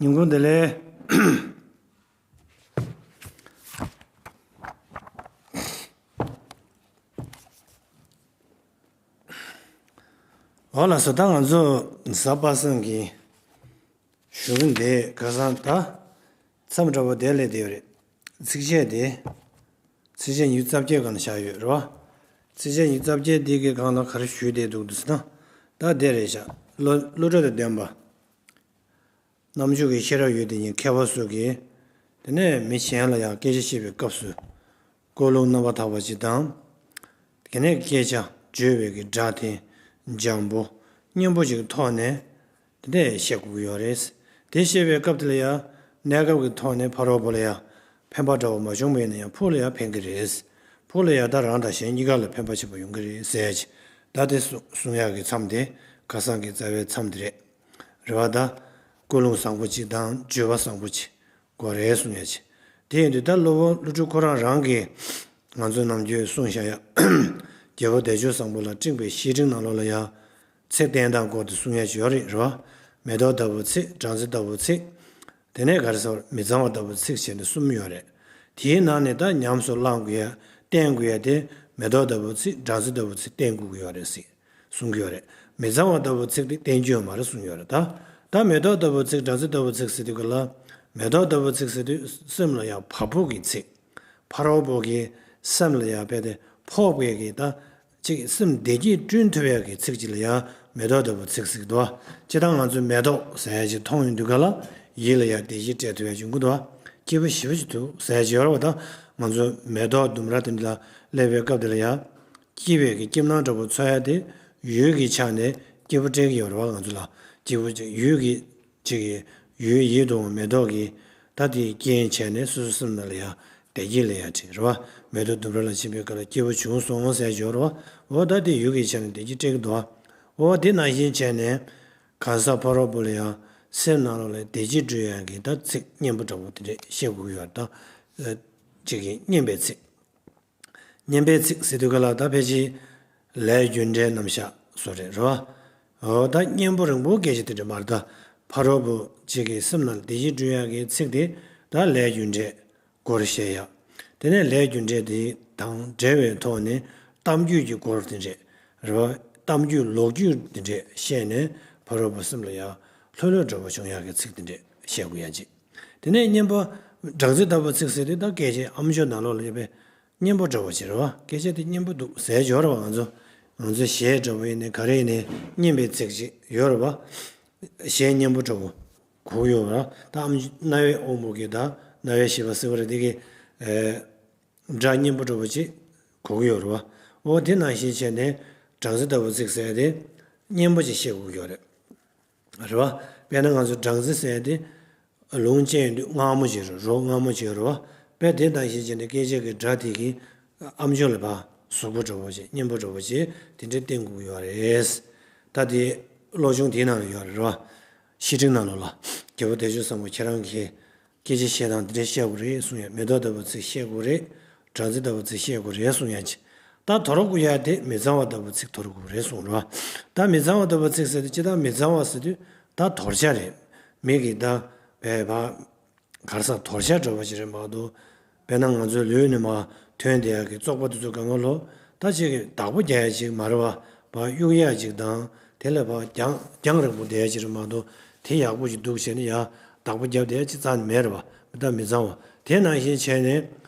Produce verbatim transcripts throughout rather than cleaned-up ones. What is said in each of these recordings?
ཉིན་གུང་བདེ་ལེགས། འོ་ལགས་སོ། ད་ང་ཚོ་གཟའ་པ་སངས་ཀྱི་གཞུང་འདི་ཁ་སང་ད་མཚམས་འདྲ་པོ་དེ་སླེབས་བསྡད་ཡོད་རེད། ཚིགས་བཅད་དེ། ཚིགས་བཅད་ཉི་ཤུ་རྩ་བརྒྱད་སྒང་ལ་བཞག་ཡོད་རེད་བ། ཚིགས་བཅད་ཉི་ཤུ་རྩ་བརྒྱད་འདི་གི་སྒང་ལ་ག་རེ་ཞུས་བསྡད་འདུག་འདུག་ཟེར་ན། ད་དེ་རེད་བཞག་བློ་བློ་གྲོས་དང་ལྡན་པ། རྣམ་དཔྱོད་ཀྱི་ཤེས་རབ་ཡོད་དེ་ཉིད་མཁས་པ་སོགས་ཀྱིས། དེ་ནས་མི་གཞན་ལ་ཡང་སྐད་ཆ་བཤད་པའི་སྐབས་སུ། ཀུན་སློང་རྣམ་པར་དག་པ་ཅིག་དང་། དེ་ནས་སྐད་ཆ་བརྗོད་པའི་གི་སྒྲ་དེ་འཇམ་པོ་སྙན་པོ་ཅིག་གི་ཐོག་ནས། དེ་འདྲས་བཤད་དགོས་ཀྱི་ཡོད་རེད། དེ་བཤད་པའི་སྐབས་དེ་ལ་ཡང་། གནས་སྐབས་ཀྱི་ཐོག་ནས་ཕ་རོལ་པོ་ལ་ཡང་། ཕན་པ་འདྲ་བོ་མ་བྱུང་བ་ཡིན་ན་ཡང་ཕུགས་ལ་ཡང་ཕན་གྱི་རེད། ཕུགས་ལ་ཡང་ད་རང་དང་གཞན་གཉིས་ཀ་ལ་ཕན་པ་ཆེན་པོ་ཡོང་གི་རེད་ཟེར་ཡ་ཅིག་ད་དེ་གསུ་གསུང་ཡག་གི་མཚམས་དེ་ཁ་སང་གི་རྩ་བའི་མཚམས་དེ་རེད། རེད་བ། ད་ཀུན་སློང་བཟང་པོ་ཅིག་དང་བརྗོད་པ་བཟང་པོ་ཅིག་དགོས་རེད་གསུང་ཡ་ཅིག་དེ་ཡིན་དུས་ད་སློབ་དཔོན་ཀླུ་སྒྲུབ་ཁོ་རང་རང་གིས་ང་ཚོ་ནམ་རྒྱུན་གསུངས་བཞག་ཡ། རྒྱལ་པོ་བདེ་མཆོག་བཟང་པོ་ལ་སྤྲིངས་པའི་བཤེས་སྤྲིང་ནང་ལོགས་ལ་ཡ། ཚིག་བསྟན་སྟངས་སྐོར་དུ་གསུང་ཡ་ཅིག་ཡོད་རེད། རེད་བ། མེ་ཏོག་ལྟ་བུ་ཚིག་སྦྲང་རྩི་ལྟ་བུ་ཚིག་དེ་ནས་ག་རེ་ཟེར་བ། མི་གཙང་བ་ལྟ་བུ་ཚིག་བྱས་ནས་གསུམ་ཡོད་རེད། དེའི་ནང་ནས་ད་ཉམས་སུ་བླང་དགོས་ཡ། བསྟེན་དགོས་ཡ་དེ་མེ་ཏོག་ལྟ་བུ་ཚིག་སྦྲང་རྩི་ལྟ་བུ་ཚིག་བསྟེན་དགོས་ཀྱི་ཡོད་རེད་ཟེར་གསུང་གི་ཡོད་རེད། མི་གཙང་བ་ལྟ་བུ་ཚིག་དེ་བསྟེན་རྒྱུ་ཡོད་མ་རེད་གསུང་གི་ཡོད་རེད་ད། ད་མེ་ཏོག་ལྟ་བུ་ཚིག་སྦྲང་རྩི་ལྟ་བུ་ཚིག་ཟེར་དུས་ག་ལ། མེ་ཏོག་ལྟ་བུ་ཚིག་ཟེར་དུས་སེམས་ལ་ཡང་བབ་པོ་གི་ཚིག་ཕ་རོལ་པོ་གི་སེམས་ལ་ཡང་རྦད་དེ་ཕོག་པའི་གི་ད། ཅིག་སེམས་བདེ་སྐྱིད་བསྐྲུན་ཐུབ་ཡག་གི་ཚིག་ཅིག་ལ་ཡང་མེ་ཏོག་ལྟ་བུ་ཚིག་ཟེར་གི་འདུག་སྤྱིར་བཏང་ང་ཚོས་མེ་ཏོག་ཟེར་ཡག་ཅིག་མཐོང་ཡོང་དུས་ག་ལ་ཡིད་ལ་ཡང་བདེ་སྐྱིད་སྤྲད་ཐུབ་ཡག་ཅིག་ཡོང་གི་འདུག་སྐྱིད་པོ་ཞེ་པོ་ཅིག་འདུག་ཟེར་ཡག་ཅིག་ཡོད་རེད་བ། ད་ང་ཚོ་མེ་ཏོག་ལྡུམ་ར་དེ་འདྲ་ལ་སླེབས་པའི་སྐབས་དེ་ལ་ཡང་སྐྱིད་པའི་གི་སྐྱིད་སྣང་འདྲ་པོ་ཚོར་ཡག་དེ་ཡུལ་གྱི་ཆ་ནས་སྐྱིད་པོ་སྤྲད་ཀྱི་ཡོད་རེད་བ། ང་ཚོ་ལ་སྐྱིད་པོ་ཅིག་ཡུལ་གྱི་ཅིག་གི་ཡུལ་ཡིད་དུ་འོང་མེ་ཏོག་གི་ད་དེའི་རྐྱེན་བྱས་ནས་སོ་སོ་སེམས་ནང་ལ་ཡང་བདེ་སྐྱིད་ལ་ཡང་ཁྲིད་རེད་བ། མེ་ཏོག་ལྡུམ་ར་ལ་ཕྱིན་པའི་སྐབས་ལ་སྐྱིད་པོ་བྱུང་སོང་ཟེར་ཡག་ཅིག་ཡོད་རེད་བ། འོ་ད་དེ་ཡུལ་གྱི་ཆ་ནས་བདེ་སྐྱིད་སྤྲད་ཀྱི་འདུག་བ། འོ་དེ་ནང་བཞིན་བྱས་ནས་གང་ཟག་ཕ་རོལ་པོ་ལ་ཡང་སེམས་ནང་ལོགས་ལ་བདེ་སྐྱིད་སྤྲོད་ཡག་གི་ད་ཚིག་སྙན་པོ་འདྲ་པོ་དེ་འདྲས་བཤད་དགོས་ཀྱི་ཡོད་རེད་ད། ཅིག་གི་སྙན་པའི་ཚིག་སྙན་པའི་ཚིག་ཟེར་དུས་ག་ལ་ད་ཕལ་ཆེར་ལས་རྒྱུ་འབྲས་རྣམ་གཞག་སོགས་རེད་རོ། འོ་ད་སྙན་པོ་རིང་པོ་སྐད་ཆ་དེ་འདྲ་མ་རེད་ད། ཕ་རོལ་པོ་གཅིག་གི་སེམས་ནང་བདེ་སྐྱིད་སྤྲོད་ཡག་གི་ཚིག་དེ་ད་ལས་རྒྱུ་འབྲས་སྐོར་བཤད་ཡག་དེ་ནས་ལས་རྒྱུ་འབྲས་དེ་དང་འབྲེལ་བའི་ཐོག་ནས་གཏམ་རྒྱུད་ཀྱི་སྐོར་དེ་འདྲས་རེད་བ། གཏམ་རྒྱུད་ལོ་རྒྱུས་དེ་འདྲས་བཤད་ནས་ཕ་རོལ་པོ་སེམས་ལ་ཡག་ལྷོད་ལྷོད་འདྲ་པོ་བྱུང་ཡག་གི་ཚིག་དེ་འདྲས་བཤད་དགོས་ཡག་ཅིག་དེ་ནས་སྙན་པོ་སྦྲང་རྩི་ལྟ་བུ་ཚིག་ཟེར་དུས་ད་སྐད་ཆའི་ཨམ་ཅོག་ནང་ལོགས་ལ་ཡོད་པའི་སྙན་པོ་འདྲ་བོ་ཅིག་རེད་བ། སྐད་ཆ་དེ་སྙན་པོ་འདུག་ཟེར་ཡོད་རེད་བ། ང་ཚོ་ང་ཚོ་གཞས་འདྲ་བོ་ཡིན་ནའི་ག་རེ་ཡིན་ནའི་སྙན་པའི་ཚིག་ཅིག་ཡོད་རེད་བ། གཞས་སྙན་པོ་འདྲ་བོ་གོ་ཡོད་རེད་བ། ད་ཨམ་རྣ་བའི་དབང་པོ་གིས་ད་རྣ་བའི་ཤེས་པ་ཟེར་བ་རེད་དེ་གི་སྒྲ་སྙན་པོ་འདྲ་བོ་ཅིག་གོ་གི་ཡོད་རེད་བ། འོ་དེ་ནང་བཞིན་བྱས་ནས་སྦྲང་རྩི་ལྟ་བུ་ཚིག་ཟེར་ཡ་དེ་སྙན་པོ་ཅིག་བཤད་དགོས་ཀྱི་ཡོད་རེད། རེད་བ། དཔེར་ན་ང་ཚོ་སྦྲང་རྩི་ཟེར་ཡ་དེ། ལུང་སྐྱེས་ཡོང་དུས་མངར་མོ་ཅིག་རེད། རོ་མངར་མོ་ཅིག་ཡོད་རེད་བ། དཔེ་དེ་ནང་བཞིན་བྱས་ནས་སྐད་ཆ་གི་སྒྲ་དེ་གི་ཨམ་ཅོག་ལ་ཕར་གཟུགས་པོ་འདྲ་བོ་ཅིག་སྙན་པོ་འདྲ་བོ་ཅིག་དེ་འདྲས་བསྟན་དགོས་ཀྱི་ཡོད་རེད། ད་དེ་བློ་སྦྱོང་དེའི་ནང་ལ་ཡོད་རེད་བ། བཤེས་སྤྲིང་ནང་ལོགས་ལ་རྒྱལ་པོ་བདེ་མཆོག་བཟང་པོ་ཁྱེད་རང་གིས་སྐད་ཆ་བཤད་སྟངས་དེ་འདྲས་བཤད་དགོས་རེད་གསུང་ཡ། མེ་ཏོག་ལྟ་བུ་ཚིག་བཤད་དགོས་རེད། སྦྲང་རྩི་ལྟ་བུ་ཚིག་བཤད་དགོས་རེད་གསུང་ཡ་ཅིག་ད་དོར་དགོས་ཡ་དེ་མི་གཙང་བ་ལྟ་བུ་ཚིག་དོར་དགོས་རེད་གསུངས་རེད་བ། ད་མི་གཙང་བ་ལྟ་བུ་ཚིག་ཟེར་དུས་སྤྱིར་བཏང་མི་གཙང་བ་ཟེར་དུས་ད་དོར་བྱ་རེད། མི་གིས་ད་བས་ཕར་ག་རེ་ཟེར་དོར་བྱ་འདྲ་བོ་ཅིག་རེད་མ་གཏོགས། དཔེར་ན་ང་ཚོའི་ལུས་ནས་མར་ཐོན་བསྡད་ཡག་གི་བཙོག་པ་དེ་ཚོ་གང་ག་ལོ། ད་ཅིག་གི་བདག་པོ་རྒྱག་ཡ་ཅིག་མ་རེད་བ། ཕར་གཡུག་ཡ་ཅིག་དང་དེ་ལ་ཕར་རྒྱང་རྒྱང་རིང་པོ་བསྡད་ཡ་ཅིག་རེད་མ་གཏོགས། དེ་ཡག་པོ་ཅིག་འདུག་བྱས་ནས་ཡར་བདག་པོ་རྒྱབ་བསྡད་ཡ་ཅིག་རྩ་ནས་མེད་རེད་བ། མི་ད་མི་གཙང་བ། དེ་ནང་བཞིན་བྱས་ནས་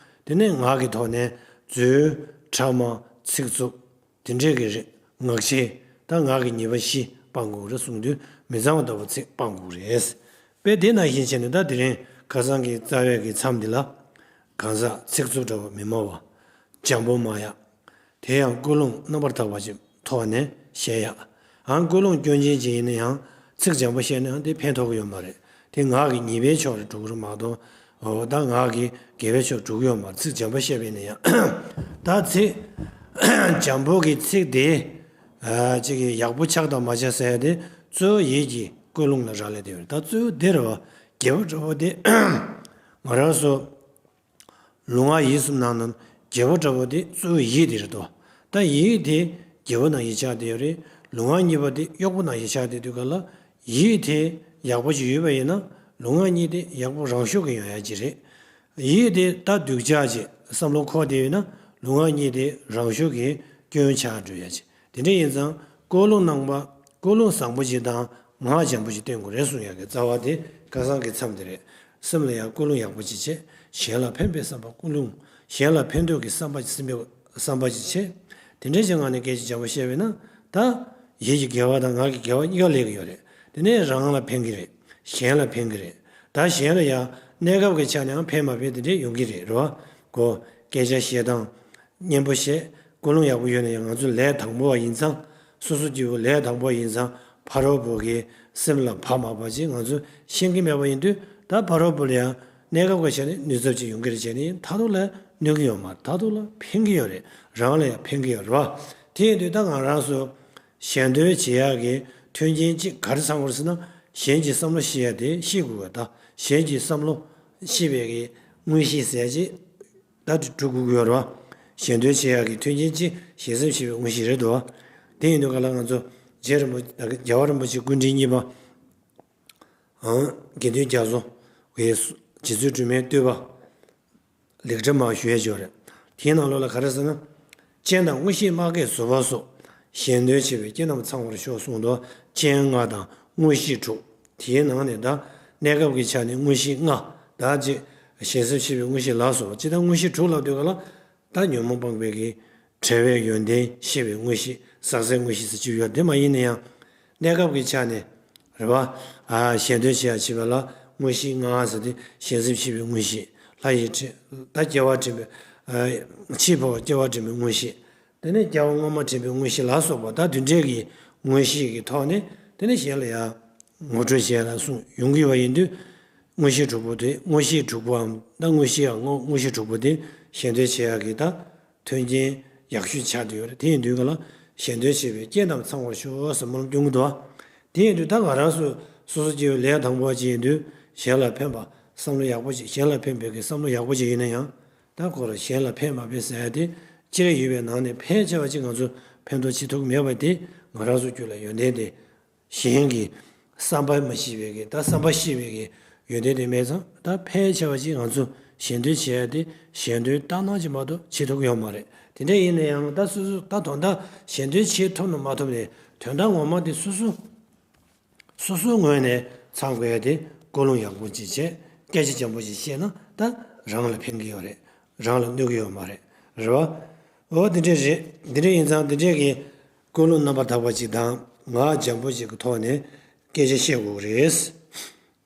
དེ་ནས་ངག་གི་ཐོག་ནས་རྫུན། ཕྲ་མ། ཚིག་རྩུབ། དེ་འདྲས་ཀྱི་རེད། ངག་འཁྱལ། ད་ངག་གི་ཉེས་པ་བཞི་སྤང་དགོས་རེད་གསུངས་དུས་མི་གཙང་བ་ལྟ་བུ་ཚིག་སྤང་དགོས་རེད། དཔེ་དེ་ནང་བཞིན་བྱས་ནས་ད་དེ་རིང་ཁ་སང་གི་རྩ་བའི་གི་མཚམས་འདི་ལ། གང་ཟག་ཚིག་རྩུབ་འདྲ་བ་མི་སྨྲ་བ། འཇམ་པོ་སྨྲ་ཡག་དེ་ཡང་ཀུན་སློང་རྣམ་པར་དག་པ་ཅིག་ཐོག་ནས་བཤད་ཡག་ཨང་ཀུན་སློང་སྐྱོན་ཅན་ཅིག་ཡིན་ན་ཡང་ཚིག་འཇམ་པོ་བཤད་ན་ཡང་དེ་ཕན་ཐོགས་ཀྱི་ཡོད་མ་རེད། དེ་ངག་གི་ཉེས་པའི་ཕྱོགས་ལ་འགྲོ་གི་རེད་མ་གཏོགས། འོ་ད་ངག་གི་དགེ་བའི་ཕྱོགས་འགྲོ་གི་ཡོད་མ་རེད། ཚིག་འཇམ་པོ་བཤད་པ་ཡིན་ན་ཡང་། ད་ཚིག་འཇམ་པོ་གི་ཚིག་དེ་ཨ་ཅིག་གི་ཡག་པོ་ཆགས་དང་མ་ཆགས་ཟེར་ཡ་དེ་གཙོ་བོ་ཡིད་ཀྱི་ཀུན་སློང་ལ་རག་ལས་བསྡད་ཡོད་རེད། ད་གཙོ་བོ་དེ་རེད་བ། དགེ་བ་འདྲ་བོ་དེ་ང་རང་ཚོ་ལུས་ངག་ཡིད་གསུམ་ནང་ན་དགེ་བ་འདྲ་བོ་དེ་གཙོ་བོ་ཡིད་དེ་རེད་དོ། ད་ཡིད་དེ་དགེ་བ་ནང་བཞིན་ཆགས་བསྡད་ཡོད་རེད། ལུས་ངག་གཉིས་པོ་དེ་གཡོག་པོ་ནང་བཞིན་ཆགས་བསྡད་དུས་ག་ལ། ཡིད་དེ་ཡག་པོ་ཞིག་ཡོད་པ་ཡིན་ན། ལུས་ངག་གཉིས་དེ་ཡག་པོ་རང་ཤུགས་ཀྱིས་ཡོང་ཡ་ཅིག་རེད། ཡིད་དེ་ད་སྡུག་ཅག་ཅིག་བསམ་བློ་འཁོར་བསྡད་ཡོད་ན་ལུས་ངག་གཉིས་དེ་རང་ཤུགས་ཀྱིས་སྐྱོན་ཆགས་འགྲོ་ཡ་ཅིག་དེ་འདྲ་ཡིན་ཙང་ཀུན་སློང་རྣམ་པ་ཀུན་སློང་བཟང་པོ་ཅིག་དང་ངག་འཇམ་པོ་ཅིག་བསྟེན་དགོས་རེད་གསུང་ཡ་གི་རྩ་བ་དེ་ཁ་སང་གི་མཚམས་དེ་རེད། སེམས་ལ་ཡང་ཀུན་སློང་ཡག་པོ་ཅིག་བྱེད། གཞན་ལ་ཕན་པའི་བསམ་པ་ཀུན་སློང་། གཞན་ལ་ཕན་འདོད་ཀྱི་བསམ་པ་ཅིག་སེམས་པའི་བསམ་པ་ཅིག་བྱེད། དེ་འདྲའི་ཅིག་ངང་ནས་སྐད་ཆ་འཇམ་པོ་བཤད་པས་ན་ད་ཡིད་ཀྱི་དགེ་བ་དང་ངག་གི་དགེ་བ་གཉིས་ཀ་ལེགས་ཀྱི་ཡོད་རེད། དེ་ནས་རང་ལ་ཕན་གྱི་རེད། གཞན་ལ་ཕན་གྱི་རེད། ད་གཞན་ལ་ཡང་གནས་སྐབས་ཀྱི་ཆ་ནས་ཡང་ཕན་མ་ཕན་དེ་འདྲས་ཡོང་གི་རེད་རེད་བ། གོ། སྐད་ཆ་བཤད་སྟངས། སྙན་པོ་བཤད། ཀུན་སློང་ཡག་པོ་ཡོད་ན་ཡང་ང་ཚོ་ལས་དང་པོ་བ་ཡིན་ཙང་། སོ་སོ་སྐྱེ་བོ་ལས་དང་པོ་བ་ཡིན་ཙང་ཕ་རོལ་པོ་གི་སེམས་ལ་བབས་མ་བབས་ཅིག་ང་ཚོ་ཤེས་ཀྱི་མེད་པ་ཡིན་དུས། ད་ཕ་རོལ་པོ་ལ་ཡང་གནས་སྐབས་ཀྱི་ཆ་ནས་ནུས་ཚབས་ཅིག་ཡོང་གི་རེད་བྱས་ནས་མཐར་ཐུག་ལ་གནོད་ཀྱི་ཡོད་མ་རེད། མཐར་ཐུག་ལ་ཕན་གྱི་ཡོད་རེད། རང་ལ་ཡང་ཕན་གྱི་ཡོད་རེད་བ། དེ་ཡིན་དུས་ད་ང་རང་ཚོ་གཞན་དོན་བྱེད་ཡག་གི་མཐུན་རྐྱེན་གཅིག་ག་རེ་ཚང་དགོས་རེད་ཟེར་ན། གཞན་གྱི་བསམ་བློ་ཤེས་ཡ་དེ་ཤེས་དགོས་པ་དང་། གཞན་གྱི་བསམ་བློ་ཤེས་པའི་གི་མངོན་ཤེས་ཟེར་ཅིག་ད་དེ་འགྲོ་དགོས་ཀྱི་ཡོད་རེད་བ། གཞན་དོན་བྱེད་ཡག་གི་མཐུན་རྐྱེན་གཅིག་གཞན་སེམས་ཤེས་པའི་མངོན་ཤེས་རེད་འདུག་བ། དེ་ཡིན་དུས་ག་ལ་ང་ཚོ་རྗེ་རིན་པོ་རྒྱལ་བ་རིན་པོ་ཆེ་སྐུ་ཕྲེང་གཉིས་པ། ཨང་། དགེ་འདུན་རྒྱ་མཚོ་གི་རྗེ་བཙུན་སྒྲོལ་མའི་བསྟོད་པ། ལེགས་གྲུབ་མ་ཞུ་ཡས་ཅིག་ཡོད་རེད། དེའི་ནང་ལོགས་ལ་ག་རེ་ཟེར་ན། སྤྱན་དང་མངོན་ཤེས་སྨྲ་བརྒྱའི་ཟུར་པ་སོགས། གཞན་དོན་བྱེད་པའི་རྐྱེན་རྣམས་ཚང་བར་ཤོག་གསུངས་འདུག་སྤྱན་ལྔ་དང་མངོན་ཤེས་དྲུག་དེའི་ནང་ནས་ད་གནས་སྐབས་ཀྱི་ཆ་ནས་མངོན་ཤེས་ལྔ། ད་ཅིག་གཞན་སེམས་ཤེས་པའི་མངོན་ཤེས་ལ་སོགས་པ། ཅི་ལྟར་མངོན་ཤེས་དྲུག་ལབ་དུས་ག་ལ། ད་ཉོན་མོངས་སྤངས་པའི་གི་བྲལ་བའི་ཡོན་ཏན་ཤེས་པའི་མངོན་ཤེས། ཟག་ཟད་མངོན་ཤེས་ཟེར་གྱི་ཡོད་དེ་མ་ཡིན་ན་ཡང་། གནས་སྐབས་ཀྱི་ཆ་ནས་རེད་བ། ཨ། གཞན་དོན་བྱེད་ཡ་བྱེད་པ་ལ་མངོན་ཤེས་ལྔ་ཟེར་ཏེ་གཞན་སེམས་ཤེས་པའི་མངོན་ཤེས། ལྷ་ཡི་དྲི། ད་སྐྱེ་བ་དྲན་པའི། ཨ། འཆི་འཕོ་བ་སྐྱེ་བ་དྲན་པའི་མངོན་ཤེས། དེ་ནས་སྐྱེ་བ་སྔོན་མ་དྲན་པའི་མངོན་ཤེས་ལ་སོགས་པ། ད་དེ་འདྲའི་གི་མངོན་ཤེས་ཀྱི་ཐོག་ནས་དེ་ནས་གཞན་ལ་ཡང་ངོ་སྤྲོད་བྱེད་ཡ་ལ་གསུངས་ཡོང་གི་ཡོད་པ་ཡིན་དུས། མངོན་ཤེས་དྲུག་པོ་དེ། མངོན་ཤེས་དྲུག་པོའམ་ད་མངོན་ཤེས་ཡང་མངོན་མངོན་ཤེས་དྲུག་པོ་དེ་གཞན་དོན་བྱེད་ཡག་གི་ད་མཐུན་རྐྱེན་ཡག་ཤོས་ཆགས་བསྡད་ཡོད་རེད། དེ་ཡིན་དུས་ག་ལ་གཞན་དོན་བྱེད་པའི་རྐྱེན་རྣམས་ཚང་བར་ཤོག་ཟེར་སྨོན་ལམ་སྐྱོན་གྱི་འདུག་བ། དེ་ཡིན་དུས་ད་ང་རང་ཚོ་སོ་སོ་སྐྱེ་བོའི་ལས་དང་པོ་བ་ཅིག་ཡིན་དུས་གཞན་ལ་ཕན་པ་བསམ་བློ་ཡག་པོ་ཅིག་གཞན་ལ་ཕན་པའི་གི་བསམ་བློ་ཡག་པོ་ཅིག་ཡིན་ན་ཡང་། ད་ཁོ་རང་གཞན་ལ་ཕན་མ་ཕན་ཟེར་ཡ་དེ་སྤྱིར་ཡོད་པའི་ནང་ནས་ཕལ་ཆེ་བ་ཅིག་ང་ཚོ་ཕན་ཐོགས་བྱེད་ཐུབ་ཀྱི་མེད་པ་དེ་ང་རང་ཚོ་རྒྱུད་ལ་ཡོན་ཏན་དེ། གཞན་གྱི་བསམ་པ་མ་ཤེས་པའི་གི་ད་བསམ་པ་ཤེས་པའི་གི་ཡོན་ཏན་དེ་མེད་ཙང་ད་ཕལ་ཆེ་བ་ཅིག་ང་ཚོ་གཞན་དོན་བྱེད་ཡ་དེ་གཞན་དོན་ལྟར་སྣང་ཅིག་མ་གཏོགས་བྱེད་ཐུབ་ཀྱི་ཡོད་མ་རེད། དེ་འདྲ་ཡིན་ན་ཡང་ད་སོ་སོ་ད་དོན་དག་གཞན་དོན་བྱེད་ཐུབ་ན་མ་ཐུབ་ནས་དོན་དག་ངོ་མ་དེ་སོ་སོ་སོ་སོའི་ངོས་ནས་ཚང་དགོས་ཡ་དེ་ཀུན་སློང་ཡག་པོ་ཅིག་བྱས། སྐད་ཆ་འཇམ་པོ་ཅིག་བཤད་ན་ད་རང་ལ་ཕན་གྱི་ཡོད་རེད། རང་ལ་གནོད་ཀྱི་ཡོད་མ་རེད། རེད་བ། འོ་དེ་འདྲས་རེད། དེ་འདྲས་ཡིན་ཙང་དེ་འདྲས་ཀྱི་ཀུན་སློང་རྣམ་པར་དག་པ་ཅིག་དང་ངག་འཇམ་པོ་ཅིག་གི་ཐོག་ནས་སྐད་ཆ་བཤད་དགོས་ཀྱི་རེད།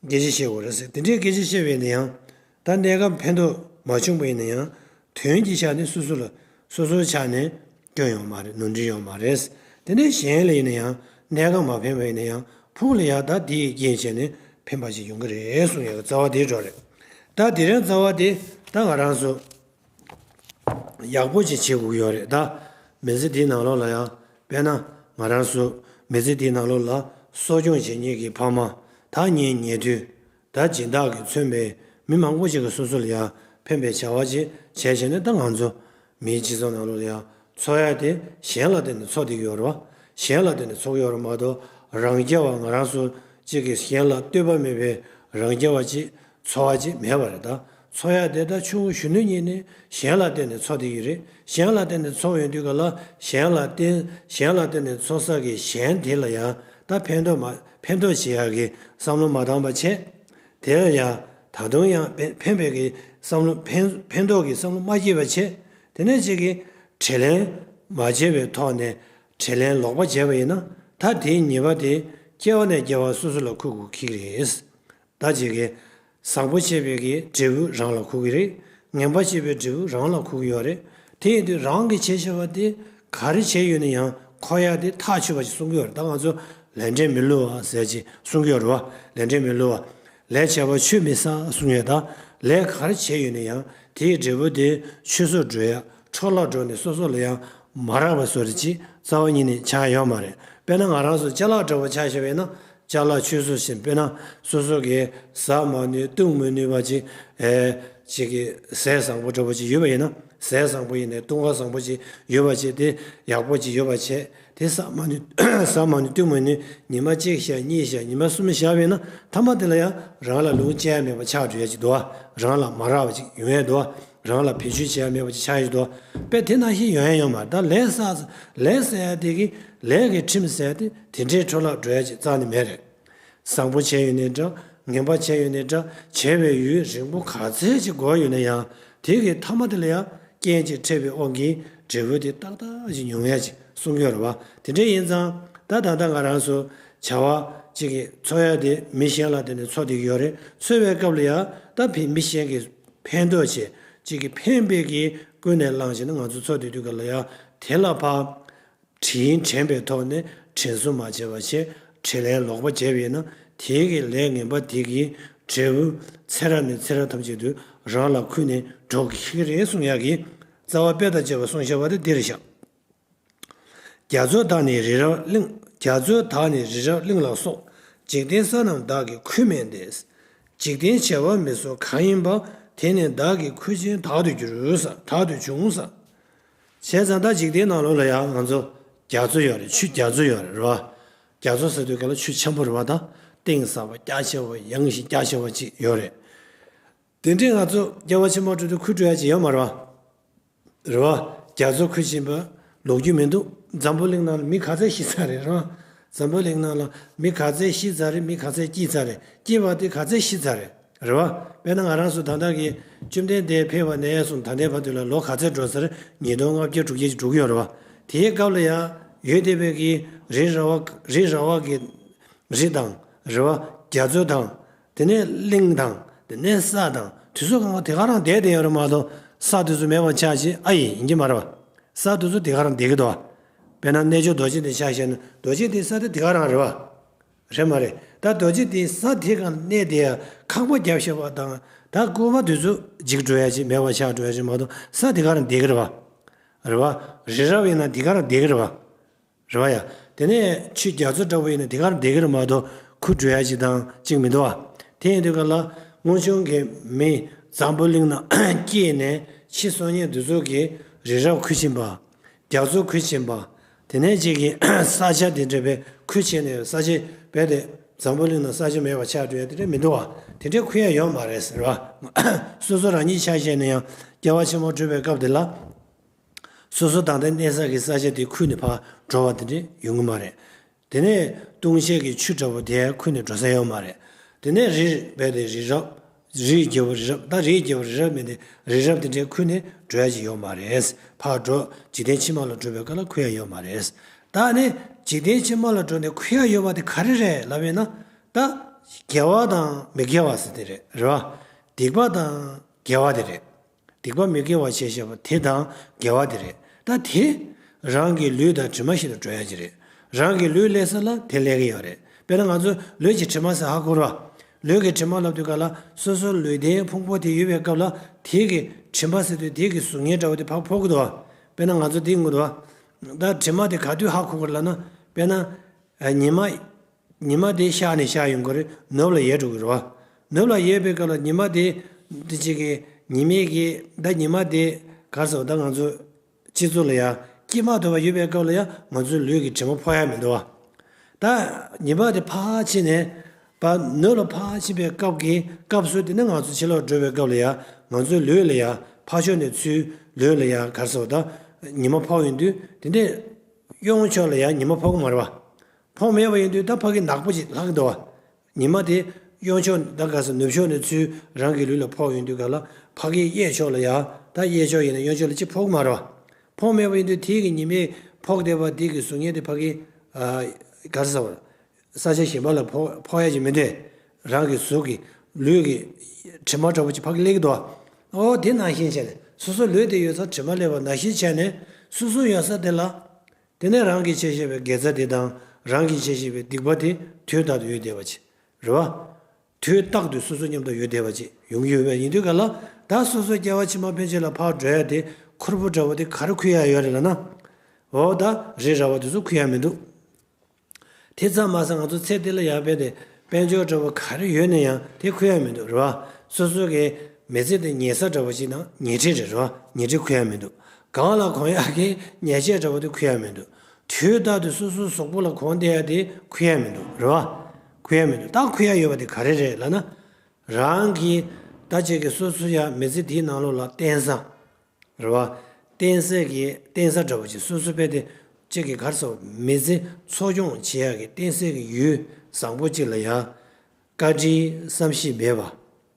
སྐད་ཆ་བཤད་དགོས་རེད་ཟེར། དེ་འདྲས་སྐད་ཆ་བཤད་པ་ཡིན་ན་ཡང་ད་གནས་སྐབས་ཕན་ཐོགས་མ་བྱུང་པ་ཡིན་ན་ཡང་དོན་གྱི་ཆ་ནས་སོ་སོ་ལ་སོ་སོའི་ཆ་ནས་སྐྱོན་ཡོད་མ་རེད། ནོར་འཁྲུལ་ཡོད་མ་རེད། དེ་ནས་གཞན་ལ་ཡིན་ན་ཡང་གནས་སྐབས་མ་ཕན་པ་ཡིན་ན་ཡང་ཕུགས་ལ་ཡང་ད་དེ་ཡི་རྐྱེན་བྱས་ནས་ཕན་པ་ཞིག་ཡོང་གི་རེད་གསུང་ཡག་གི་རྩ་བ་དེ་འགྲོ་རེད། ད་དེ་རིང་རྩ་བ་དེ་ད་ང་རང་ཚོ་ཡག་པོ་ཅིག་བྱེད་དགོས་ཀྱི་ཡོད་རེད། ད་མི་ཚེ་འདིའི་ནང་ལོགས་ལ་ཡང་དཔེར་ན་ང་རང་ཚོ་མི་ཚེ་འདིའི་ནང་ལོགས་ལ་གསོ་སྐྱོང་བྱེད་མཁན་གྱི་ཕ་མ་ད་ཉལ་ཉལ་དུས། ད་སྦྱིན་བདག་གིས་མཚོན་པའི་མི་མང་པོ་ཞིག་གིས་སོ་སོ་ལ་ཡང་ཕན་པའི་བྱ་བ་ཅིག་བྱས་བྱས་ནས་ད་ང་ཚོ་མིའི་སྤྱི་ཚོགས་ནང་ལོགས་ལ་ཡང་འཚོ་ཡ་དེ་གཞན་ལ་བརྟེན་ནས་འཚོ་བསྡད་ཀྱི་ཡོད་རེད་བ། གཞན་ལ་བརྟེན་ནས་འཚོ་གི་ཡོད་རེད་མ་གཏོགས་རང་རྐྱ་བ་ང་རང་ཚོ་གཅིག་གིས་གཞན་ལ་ལྟོས་པ་མེད་པའི་རང་རྐྱ་བ་ཅིག་འཚོ་བ་ཅིག་མེད་པ་རེད། ད་འཚོ་ཡ་དེ་ད་ཆུང་ངུ་གཞོན་ནུ་ཉིད་ནས་གཞན་ལ་བརྟེན་ནས་འཚོ་བསྡད་ཀྱི་རེད། གཞན་ལ་བརྟེན་ནས་འཚོ་ཡོང་དུས་ག་ལ་གཞན་ལ་བརྟེན་གཞན་ལ་བརྟེན་ནས་འཚོ་ས་གི་གཞན་དེ་ལ་ཡང་ད་ཕན་ཐོགས་མ་ཕན་ཐོགས་བྱེད་ཡ་གི་བསམ་བློ་མ་བཏང་པ་བྱས། དེ་ལ་ཡང་ད་དུང་ཡང་ཕན་ཕན་པའི་གི་བསམ་བློ་ཕན་ཕན་ཐོགས་ཀྱི་བསམ་བློ་མ་སྐྱེས་པ་བྱས། དེ་ནས་ཅིག་གིས་དྲིན་ལན་མ་འཇལ་བའི་ཐོག་ནས་དྲིན་ལན་ལོག་པ་བྱས་པ་ཡིན་ན་ད་དེའི་ཉེས་པ་དེ་སྐྱེ་བ་ནས་སྐྱེ་བ་སོ་སོ་ལ་འཁུར་དགོས་ཀྱི་རེད། ད་ཅིག་གིས་བཟང་པོ་བྱས་པའི་གི་འབྲས་བུ་རང་ལ་འཁུར་གྱི་རེད། ངན་པ་བྱས་པའི་འབྲས་བུ་རང་ལ་འཁུར་གྱི་ཡོད་རེད། དེ་ཡིན་དུས་རང་གིས་བྱས་བྱས་པ་དེ་ག་རེ་བྱས་ཡོད་ན་ཡང་འཁོར་ཡ་དེ་ཐག་ཆོད་པ་ཞིག་གསུང་གི་ཡོད་རེད། ད་ང་ཚོ་ལས་འབྲས་མི་བསླུ་བ་ཟེར་ཅིག་གསུང་གི་ཡོད་རེད་བ། ལས་འབྲས་མི་བསླུ་བ། ལས་བྱས་པ་ཆུད་མི་ཟ་གསུང་ཡོད། ད་ལས་ག་རེ་བྱས་ཡོད་ན་ཡང་དེའི་འབྲས་བུ་དེ་ཆུད་ཟོས་འགྲོ་ཡ་འཕྲོ་བརླག་འགྲོ་ནས་སོ་སོ་ལ་ཡང་མ་རག་པ་བཟོ་འདྲ་ཅིག་རྩ་བ་ཉིད་ནས་ཆགས་ཡོད་མ་རེད། དཔེར་ན་ང་རང་ཚོ་ཅ་ལག་འདྲ་བོ་ཆ་བཞག་པ་ཡིན་ན་ཅ་ལག་ཆུད་ཟོས་ཤིང་དཔེར་ན་སོ་སོ་གིས་ཟ་མ་ནུས་བཏུང་མི་ནུས་པ་ཅིག་ཨེ་ཅིག་གི་ཟས་བཟང་པོ་འདྲ་བོ་ཅིག་ཡོད་པ་ཡིན་ན་ ཟས་བཟང་པོ་ཡིན་ནའི་བཏུང་བ་བཟང་པོ་ཅིག་ཡོད་པ་བྱས་ཏེ་ཡག་པོ་ཅིག་ཡོད་པ་བྱས་ཏེ་ཟ་མ་ནུས་ཟ་མ་ནུས་བཏུང་མ་ནུས་ཉི་མ་གཅིག་བཞག་གཉིས་བཞག་ཉི་མ་གསུམ་བཞག་པས་ན་མཐའ་མ་དེ་ལ་ཡང་རང་ལ་ལུང་བཅད་ཡ་མེད་པ་ཆགས་འགྲོ་ཡ་ཅིག་འདུག་བ། རང་ལ་མ་རག་པ་ཅིག་ཡོང་ཡ་འདུག་བ། རང་ལ་བེད་སྤྱོད་བྱེད་ཡ་མེད་པ་ཅིག་ཆགས་ཡ་ཅིག་འདུག་བ། དཔེ་དེ་ནང་བཞིན་ཡོང་ཡ་ཡོད་མ་རེད། ད་ལས་བསགས་ལས་ཟེར་ཡ་དེ་གི་ལས་ཀྱི་ཁྲིམས་ཟེར་ཡ་དེ་དེ་འདྲའི་འཕྲོ་བརླག་འགྲོ་ཡ་ཅིག་རྩ་ནས་མེད་རེད། བཟང་པོ་བྱས་ཡོད་ནའི་འདྲ། ངན་པ་བྱས་ཡོད་ནའི་འདྲ། བྱས་པའི་ཡུན་རིང་པོ་ག་ཚད་ཅིག་འགོར་ཡོད་ན་ཡང་དེ་གི་མཐའ་མ་དེ་ལ་ཡང་རྐྱེན་གྱིས་འཕྲད་པའི་དབང་གིས་འབྲས་བུ་དེ་ཏག་ཏག་ཅིག་མྱོང་ཡ་ཅིག་གསུང་གི་ཡོད་རེད་བ། དེ་འདྲ་ཡིན་ཙང་ད་ད་ལྟ་ང་རང་ཚོ་བྱ་བ་ཅིག་གི་འཚོ་ཡ་དེ་མི་གཞན་ལ་བརྟེན་ནས་འཚོ་བསྡད་ཀྱི་ཡོད་རེད། འཚོ་བའི་སྐབས་ལ་ཡང་ད་ཕན་མི་གཞན་གྱི་ཕན་ཐོགས་བྱས་ཅིག་གི་ཕན་པའི་གི་ཀུན་ནས་བསླངས་བྱས་ན་ང་ཚོ་འཚོ་བསྡད་དུས་སྐབས་ལ་ཡང་དེ་ལ་ཕར། དྲིན་དྲན་པའི་ཐོག་ནས་དྲིན་གཟོ་མ་བྱས་པ་བྱས་དྲིན་ལན་ལོག་པ་བྱས་པ་ཡིན་ན་དེའི་གི་ལས་ངན་པ་དེ་གི་འབྲས་བུ་ཚེ་རབས་ནས་ཚེ་རབས་ཐམས་ཅད་དུ་རང་ལ་འཁུར་ནས་འགྲོ་གི་རེད་གསུང་ཡག་གི་རྩ་བ་དཔེ་དང་བཅས་པ་གསུངས་བཞག་པ་དེ་འདིར་བཞག་རྒྱ་མཚོ་དག་ནི་རི་རབ་གླིང་། རྒྱ་མཚོ་དག་ནི་རི་རབ་གླིང་ལ་སོགས། འཇིག་རྟེན་ས་རྣམས་བདག་གིས་ཁུར་མིན་ཏེ། འཇིག་རྟེན་བྱེ་བ་མི་སོགས་གང་ཡིན་པ། དེ་ནི་བདག་གིས་ཁུར་ཆེན་དག་ཏུ་འགྱུར་ས་དག་ཏུ་འབྱུང་ས། བྱས་ཙང་ད་འཇིག་རྟེན་ནང་ལོགས་ལ་ཡང་ང་ཚོ་རྒྱ་མཚོ་ཡོད་རེད། ཆུ་རྒྱ་མཚོ་ཡོད་རེད་རེད་བ། རྒྱ་མཚོ་ཟེར་དུས་ག་ལ་ཆུ་ཆེན་པོ་རེད་བ། ད་གཏིང་ཟབ་པ་རྒྱ་ཆེ་བ་ཡངས་ཤིང་རྒྱ་ཆེ་བ་ཅིག་ཡོད་རེད། དེ་འདྲས་ང་ཚོ་སྐྱེ་བ་ཕྱི་མ་འགྲོ་དུས་ཁུར་འགྲོ་ཡ་ཅིག་ཡོད་མ་རེད་བ། རེད་བ། རྒྱ་མཚོ་ཁུར་ཕྱིན་པ་ལོག་རྒྱུ་མི་འདུག་འཛམ་བུ་གླིང་ནང་ལ་མི་ག་ཚད་ཤི་ཚར་རེད་རེད་བ། འཛམ་བུ་གླིང་ནང་ལ་མི་ག་ཚད་ཤི་ཚར་རེད། མི་ག་ཚད་སྐྱིད་ཚར་རེད། སྐྱིད་པ་དེ་ག་ཚད་ཤི་ཚར་རེད། རེད་བ། དཔེར་ན་ང་རང་ཚོ་ད་ལྟ་གི་བཅོམ་ལྡན་འདས་ཕེབས་པ་ནས་བཟུང་ད་ལྟའི་བར་དུ་ལ་ལོ་ག་ཚད་འགྲོ་ཚར། ཉིས་སྟོང་ལྔ་བརྒྱ་དྲུག་བརྒྱ་ཅིག་འགྲོ་གི་ཡོད་རེད་བ། དེའི་སྐབས་ལ་ཡང་ཡོད་བསྡད་པའི་གི་རི་ར་བ་རི་ར་བ་གི་རི་དང་། རེད་བ། རྒྱ་མཚོ་དང་། དེ་ནས་གླིང་དང་། དེ་ནས་ས་དང་། དེ་ཚོ་གང་ག་དེ་ག་རང་བསྡད་བསྡད་ཡོད་རེད་མ་གཏོགས་ས་དེ་ཚོ་མེད་པ་ཆགས་ཤིག་ཨ་ཡེ་ཡིན་གྱི་མ་རེད་བ། ས་དེ་ཚོ་དེ་ག་རང་བསྡད་ཀྱི་འདུག་བ། དཔེར་ན་རྣལ་འབྱོར་རྡོ་རྗེ་གདན་ཆ་བཞག་ན་རྡོ་རྗེ་གདན་ས་དེ་དེ་ག་རང་རེད་བ། རེད་མ་རེད། ད་རྡོ་རྗེ་གདན་ས་དེ་ག་གནས་དེ་ཡ་ཁང་པ་བརྒྱབ་བཞག་པ་དང་ད་ལྐུགས་པ་དེ་ཚོ་འཇིག་འགྲོ་ཡ་ཅིག་མེད་པ་ཆགས་འགྲོ་ཡ་ཅིག་མ་གཏོགས་ས་དེ་ག་རང་བསྡད་ཀྱི་རེད་བ། རེད་བ། རི་རབ་ཡིན་ན་དེ་ག་རང་བསྡད་ཀྱི་རེད་བ། རེད་བ་ཡ། དེ་ནས་ཆུ་རྒྱ་མཚོ་འདྲ་བོ་ཡིན་ན་དེ་གར་བསྡད་ཀྱི་རེད་མ་གཏོགས་ཁུར་འགྲོ་ཡ་ཅིག་དང་ཅིག་མི་འདུག་བ། དེ་ཡིན་དུས་ག་ལ་སྔོན་བྱུང་གི་མི་འཛམ་བུ་གླིང་ན་སྐྱེས་ནས་ཤི་སོང་མཁན་དེ་ཚོ་གིས་རི་རབ་ཁུར་ཕྱིན་པ། རྒྱ་མཚོ་ཁུར་ཕྱིན་པ། དེ་ནས་ཅིག་གིས་ས་ཆ་དེ་འདྲ་བའི་ཁུར་ཕྱིན་ནས་ས་ཆ་རྦད་དེ་འཛམ་བུ་གླིང་ན་ས་ཆ་མེད་པ་ཆགས་འགྲོ་ཡ་དེ་འདྲ་མི་འདུག་བ། དེ་འདྲའི་ཁུར་ཡ་ཡོད་མ་རེད་ཟེར་བ། སོ་སོ་རང་ཉིད་ཆ་བཞག་ན་ཡང་སྐྱེ་བ་ཕྱི་མ་འགྲོ་བའི་སྐབས་དེ་ལ། སོ་སོ་ད་ལྟ་གནས་ས་གི་ས་ཆ་དེ་ཁུར་ནས་ཕར་འགྲོ་བ་དེ་འདྲ་ཡོང་གི་མ་རེད། དེ་ནས་ལྟུང་བྱེད་ཀྱི་ཆུ་འདྲ་བོ་དེ་ཁུར་ནས་འགྲོ་ས་ཡོད་མ་རེད། དེ་ནས་རི་རྦད་དེ་རི་རབ། རིའི་རྒྱལ་པོ་རི་རབ། ད་རིའི་རྒྱལ་པོ་རི་རབ་མིན་ཏེ་རི་རབ་དེ་འདྲའི་ཁུར་ནས་འགྲོ་ཡ་ཅིག་ཡོད་མ་རེད། ཕར་འགྲོ་འཇིག་རྟེན་ཕྱི་མ་ལ་འགྲོ་བའི་སྐབས་ལ་ཁུར་ཡ་ཡོད་མ་རེད། ད་ནི་འཇིག་རྟེན་ཕྱི་མ་ལ་འགྲོ་ནས་ཁུར་ཡ་ཡོད་པ་དེ་ག་རེ་རེད་ལབ་ཡོད་ན། ད་དགེ་བ་དང་མི་དགེ་བ་ཟེར་དེ་རེད་རེད་བ། སྡིག་པ་དང་དགེ་བ་དེ་རེད། སྡིག་པ་མི་དགེ་བ་བྱས་བྱས་པ་དེ་དང་དགེ་བ་དེ་རེད། ད་དེ་རང་གི་ལུས་དང་གྲིབ་མ་བཞིན་དུ་འགྲོ་ཡ་ཅིག་རེད། རང་གི་ལུས་སླེབས་ས་ལ་དེ་སླེབས་ཀྱི་ཡོད་རེད། དཔེར་ན་ང་ཚོ་ལུས་ཀྱི་གྲིབ་མ་ཟེར་ཧ་གོ་ར། ལུས་ཀྱི་གྲིབ་མ་ལབ་དུས་ག་ལ་སོ་སོ་ལུས་རྟེན་ཕུང་པོ་དེ་ཡོད་པའི་སྐབས་ལ་དེ་གི་གྲིབ་མ་ཟེར་དུས་དེ་གི་གཟུགས་བརྙན་འདྲ་བོ་དེ་ཕར་ཕོག་གི་འདུག་བ། དཔེར་ན་ང་ཚོ་དེ་ངུ་འདུག་བ། ད་གྲིབ་མ་དེ་ག་དུས་ཧ་གོ་གི་རེད་ལབ་ན། དཔེར་ན་ཉི་མ། ཉི་མ་དེ་ཤར་ནས་ཤར་ཡོང་གི་རེད། ནུབ་ལ་ཡལ་འགྲོ་གི་རེད་བ། ནུབ་ལ་ཡལ་བའི་སྐབས་ལ་ཉི་མ་དེ་འདི་གཅིག་གི་ཉི་མའི་གི་ད་ཉི་མ་དེ་ག་རེ་ཟེར་བ། ད་ང་ཚོ་སྤྱི་ཚོགས་ལ་ཡ་སྐྱེས་མ་ཐུབ་པ་ཡོད་པའི་སྐབས་ལ་ཡ་ང་ཚོའི་ལུས་ཀྱི་དྲི་མ་ཕོག་ཡ་མི་འདུག་བ། ད་ཉི་མ་དེ་ཕར་ཕྱིན་ནས་པ་ནུབ་ལ་ཕར་ཕྱིན་པའི་སྐབས་ཀྱི་སྐབས་སུ་དེ་ནས་ང་ཚོ་ཕྱི་ལོགས་འགྲོ་བའི་སྐབས་ལ་ཡ་ང་ཚོའི་ལུས་ལ་ཡ་ཕར་ཕྱོགས་ནས་ཚུར་ལུས་ལ་ཡ་ག་རེ་ཟེར་བ། ད་ཉི་མ་ཕོག་ཡོང་དུས་དེ་འདྲས་གཡོན་ཕྱོགས་ལ་ཡ་ཉི་མ་ཕོག་གི་མ་རེད་བ། ཕོག་མེད་པ་ཡིན་དུས་ད་ཕ་གི་ནག་པོ་ཅིག་ལྷག་གི་འདུག་བ། ཉི་མ་དེ་གཡོན་ཕྱོགས་ད་ག་ས་ནུབ་ཕྱོགས་ནས་ཚུར་རང་གི་ལུས་ལ་ཕོག་ཡོང་དུས་ག་ལ་ཕ་གི་གཡས་ཕྱོགས་ལ་ཡ། ད་གཡས་ཕྱོགས་ཡིན་ན་གཡོན་ཕྱོགས་ལ་ཅིག་ཕོག་གི་མ་རེད་བ། ཕོག་མེད་པ་ཡིན་དུས་དེ་གི་ཉི་མས་ཕོག་བསྡད་པ་དེ་གི་གཟུགས་བརྙན་དེ་ཕ་གི་ཨ་ག་རེ་ཟེར་བ། ས་ཆ་གཞན་པ་ལ་ཕོག་ཕོག་ཡ་ཅིག་མི་འདུག་རང་གི་གཟུགས་ཀྱི་ལུས་ཀྱི་དྲི་མ་འདྲ་པོ་ཅིག་ཕ་གི་སླེབས་ཀྱི་འདུག་བ། ཨོ་དེ་ནང་བཞིན་བྱས་ནས་སོ་སོ་ལུས་དེ་ཡོད་ས་དྲི་མ་སླེབས་པ་ནང་བཞིན་བྱས་ནས་སོ་སོ་ཡོད་ས་དེ་ལ། དེ་ནས་རང་གིས་བྱས་བཞིན་པའི་དགེ་རྩ་དེ་དང་རང་གིས་བྱས་བཞིན་པའི་སྡིག་པ་དེ་དུས་རྟག་ཏུ་ཡོད་བསྡད་པ་ཅིག་རེད་བ། དུས་རྟག་ཏུ་སོ་སོ་མཉམ་དུ་ཡོད་བསྡད་པ་ཅིག་ཡོང་གི་ཡོད་པ་ཡིན་དུས་ག་ལ་ད་སོ་སོ་སྐྱེ་བ་ཕྱི་མ་ཕན་ཆད་ལ་ཕར་འགྲོ་ཡ་དེ་ཁུར་པོ་འདྲ་བོ་དེ་ག་རེ་ཁུར་ཡ་ཡོད་རེད་ལབ་ན། འོ་ད་རི་ར་བ་དེ་ཚོ་ཁུར་ཡ་མི་འདུག་དེ་ཙམ་མ་ཟད་ང་ཚོ་ཚེ་འདི་ལ་ཡ་རྦད་དེ་དཔལ་འབྱོར་འདྲ་བོ་ག་རེ་ཡོད་ན་ཡང་དེ་ཁུར་ཡ་མི་འདུག་རེད་བ། སོ་སོ་གི་ མི་ཚེ་དེ་ཉལ་ས་འདྲ་བོ་ཅིག་དང་ཉལ་ཁྲི་རེད་རོ། ཉལ་ཁྲི་འཁུར་ཡ་མི་འདུག་གང་ལ་གོན་ཡག་གི་ཉལ་ཆས་འདྲ་བོ་དེ་འཁུར་ཡ་མི་འདུག་དུས་རྟག་ཏུ་སོ་སོའི་གཟུགས་པོ་ལ་གོན་བསྡད་ཡ་དེ་འཁུར་ཡ་མི་འདུག་རེད་བ། འཁུར་ཡ་མི་འདུག་ད་འཁུར་ཡ་ཡོད་པ་དེ་ག་རེ་རེད་ལབ་ན། རང་གི་ད་ཅིག་གི་སོ་སོ་ཡ་མི་ཚེ་དེའི་ནང་ལོགས་ལ་བརྟེན་ས། རེད་བ། བརྟེན་ས་གི་བརྟེན་ས་འདྲ་བོ་ཅིག་སོ་སོ་དཔེ་དེ་ཅིག་གི་གར་སོགས་མི་ཚེ་འཚོ་སྐྱོང་བྱེད་ཡག་གི་བརྟེན་སའི་གི་ཡུལ་བཟང་པོ་ཅིག་ལ་ཡ། བཀའ་དྲིན་བསམ་ཤེས་མེད་པ།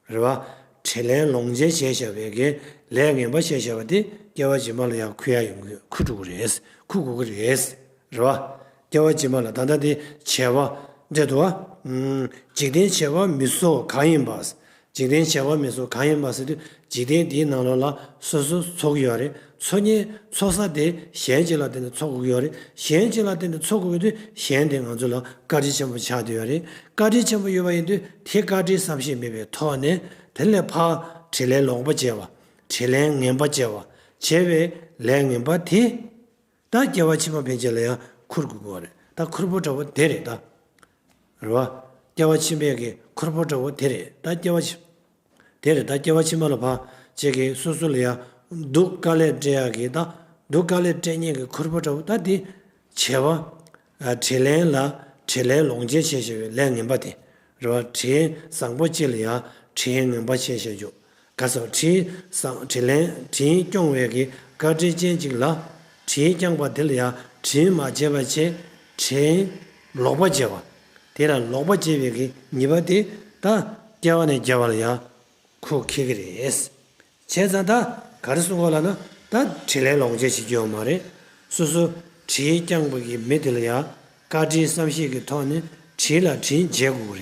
རེད་བ། དྲིན་ལན་ལོག་འཇལ་བྱས་བཞག་པའི་གི་ལས་ངན་པ་བྱས་བཞག་པ་དེ་སྐྱེ་བ་རྗེས་མ་ལ་ཡང་འཁུར་ཡ་ཡོང་གི་འཁུར་འགྲོ་གི་རེད། འཁུར་དགོས་ཀྱི་རེད། རེད་བ། སྐྱེ་བ་རྗེས་མ་ལ་ད་ལྟ་དེ་བྱས་པ་འདྲ་འདུག་བ། འཇིག་རྟེན་བྱེད་པ་མི་སོགས་གང་ཡིན་པ། འཇིག་རྟེན་བྱེད་པ་མི་སོགས་གང་ཡིན་པ་ཟེར་དུས་འཇིག་རྟེན་འདིའི་ནང་ལོགས་ལ་སོ་སོ་འཚོ་གི་ཡོད་རེད། འཚོ་ཉེ་འཚོ་ས་དེ་གཞན་གཅིག་ལ་བརྟེན་ནས་འཚོ་དགོས་ཀྱི་ཡོད་རེད། གཞན་གཅིག་ལ་བརྟེན་ནས་འཚོ་དགོས་ཀྱི་དུས་གཞན་དེ་ང་ཚོ་ལ་བཀའ་དྲིན་ཆེན་པོ་ཆགས་བསྡད་ཡོད་རེད། བཀའ་དྲིན་ཆེན་པོ་ཡོད་པ་ཡིན་དུས་དེ་བཀའ་དྲིན་བསམ་ཤེས་མེད་པའི་ཐོག་ནས་དེ་ལས་ཕར་དྲིན་ལན་ལོག་པ་བྱས་པ། དྲིན་ལན་ངན་པ་བྱས་པ། བྱས་པའི་ལས་ངན་པ་དེ། ད་སྐྱེ་བ་ཕྱི་མ་ཕན་ཆད་ལ་ཡང་འཁུར་དགོས་ཀྱི་ཡོད་རེད། ད་འཁུར་པོ་འདྲ་བོ་དེ་རེད་ད། རེད་བ། སྐྱེ་བ་ཕྱི་མའི་གི་འཁུར་པོ་འདྲ་བོ་དེ་རེད་ད་སྐྱེ་བ་ཕྱི། དེ་རེད་ད་སྐྱེ་བ་ཕྱི་མ་ལ་ཕར་ཅིག་གི་སོ་སོ་ལ་ཡང་སྡུག་དཀའ་ལས་སྤྲད་ཡག་གི་ད་སྡུག་དཀའ་ལས་སྤྲད་མཁན་གི་འཁུར་པོ་འདྲ་བོ་ད་དེ་བྱས་པ། དྲིན་ལན་ལ་དྲིན་ལན་ལོག་འཇལ་བྱས་བྱས་པའི་ལས་ངན་པ་དེ། རེད་བ། དྲིན་བཟང་པོ་གཅིག་ལ་ཡང་དྲིན་ངན་པ་བྱས་བྱས་རྒྱུ། ག་ས་དྲིན་བཟང་དྲིན་ལན་དྲིན་སྐྱོང་བའི་གི་བཀའ་དྲིན་ཅན་གཅིག་ལ་དྲིན་བསྐྱངས་པ་དེ་ལ་ཡང་དྲིན་མ་བྱས་པ་བྱས་དྲིན་ལོག་པ་བྱས་པ། དེ་ལ་ལོག་པ་བྱས་པའི་གི་ཉེས་པ་དེ་ད་སྐྱེ་བ་ནས་སྐྱེ་བ་ལ་ཡང་འཁུར་འཁྱེར་གི་རེད། བྱས་ཙང་ད་ག་རེ་གསུང་གོ་ལབ་ན་ད་དྲིན་ལན་ལོག་འཇལ་བྱེད་རྒྱུ་ཡོད་མ་རེད། སོ་སོ་དྲིན་བསྐྱངས་པ་གི་མི་དེ་ལ་ཡང་བཀའ་དྲིན་བསམ་ཤེས་ཀྱི་ཐོག་ནས་དྲིན་ལ་དྲིན་འཇལ་དགོས་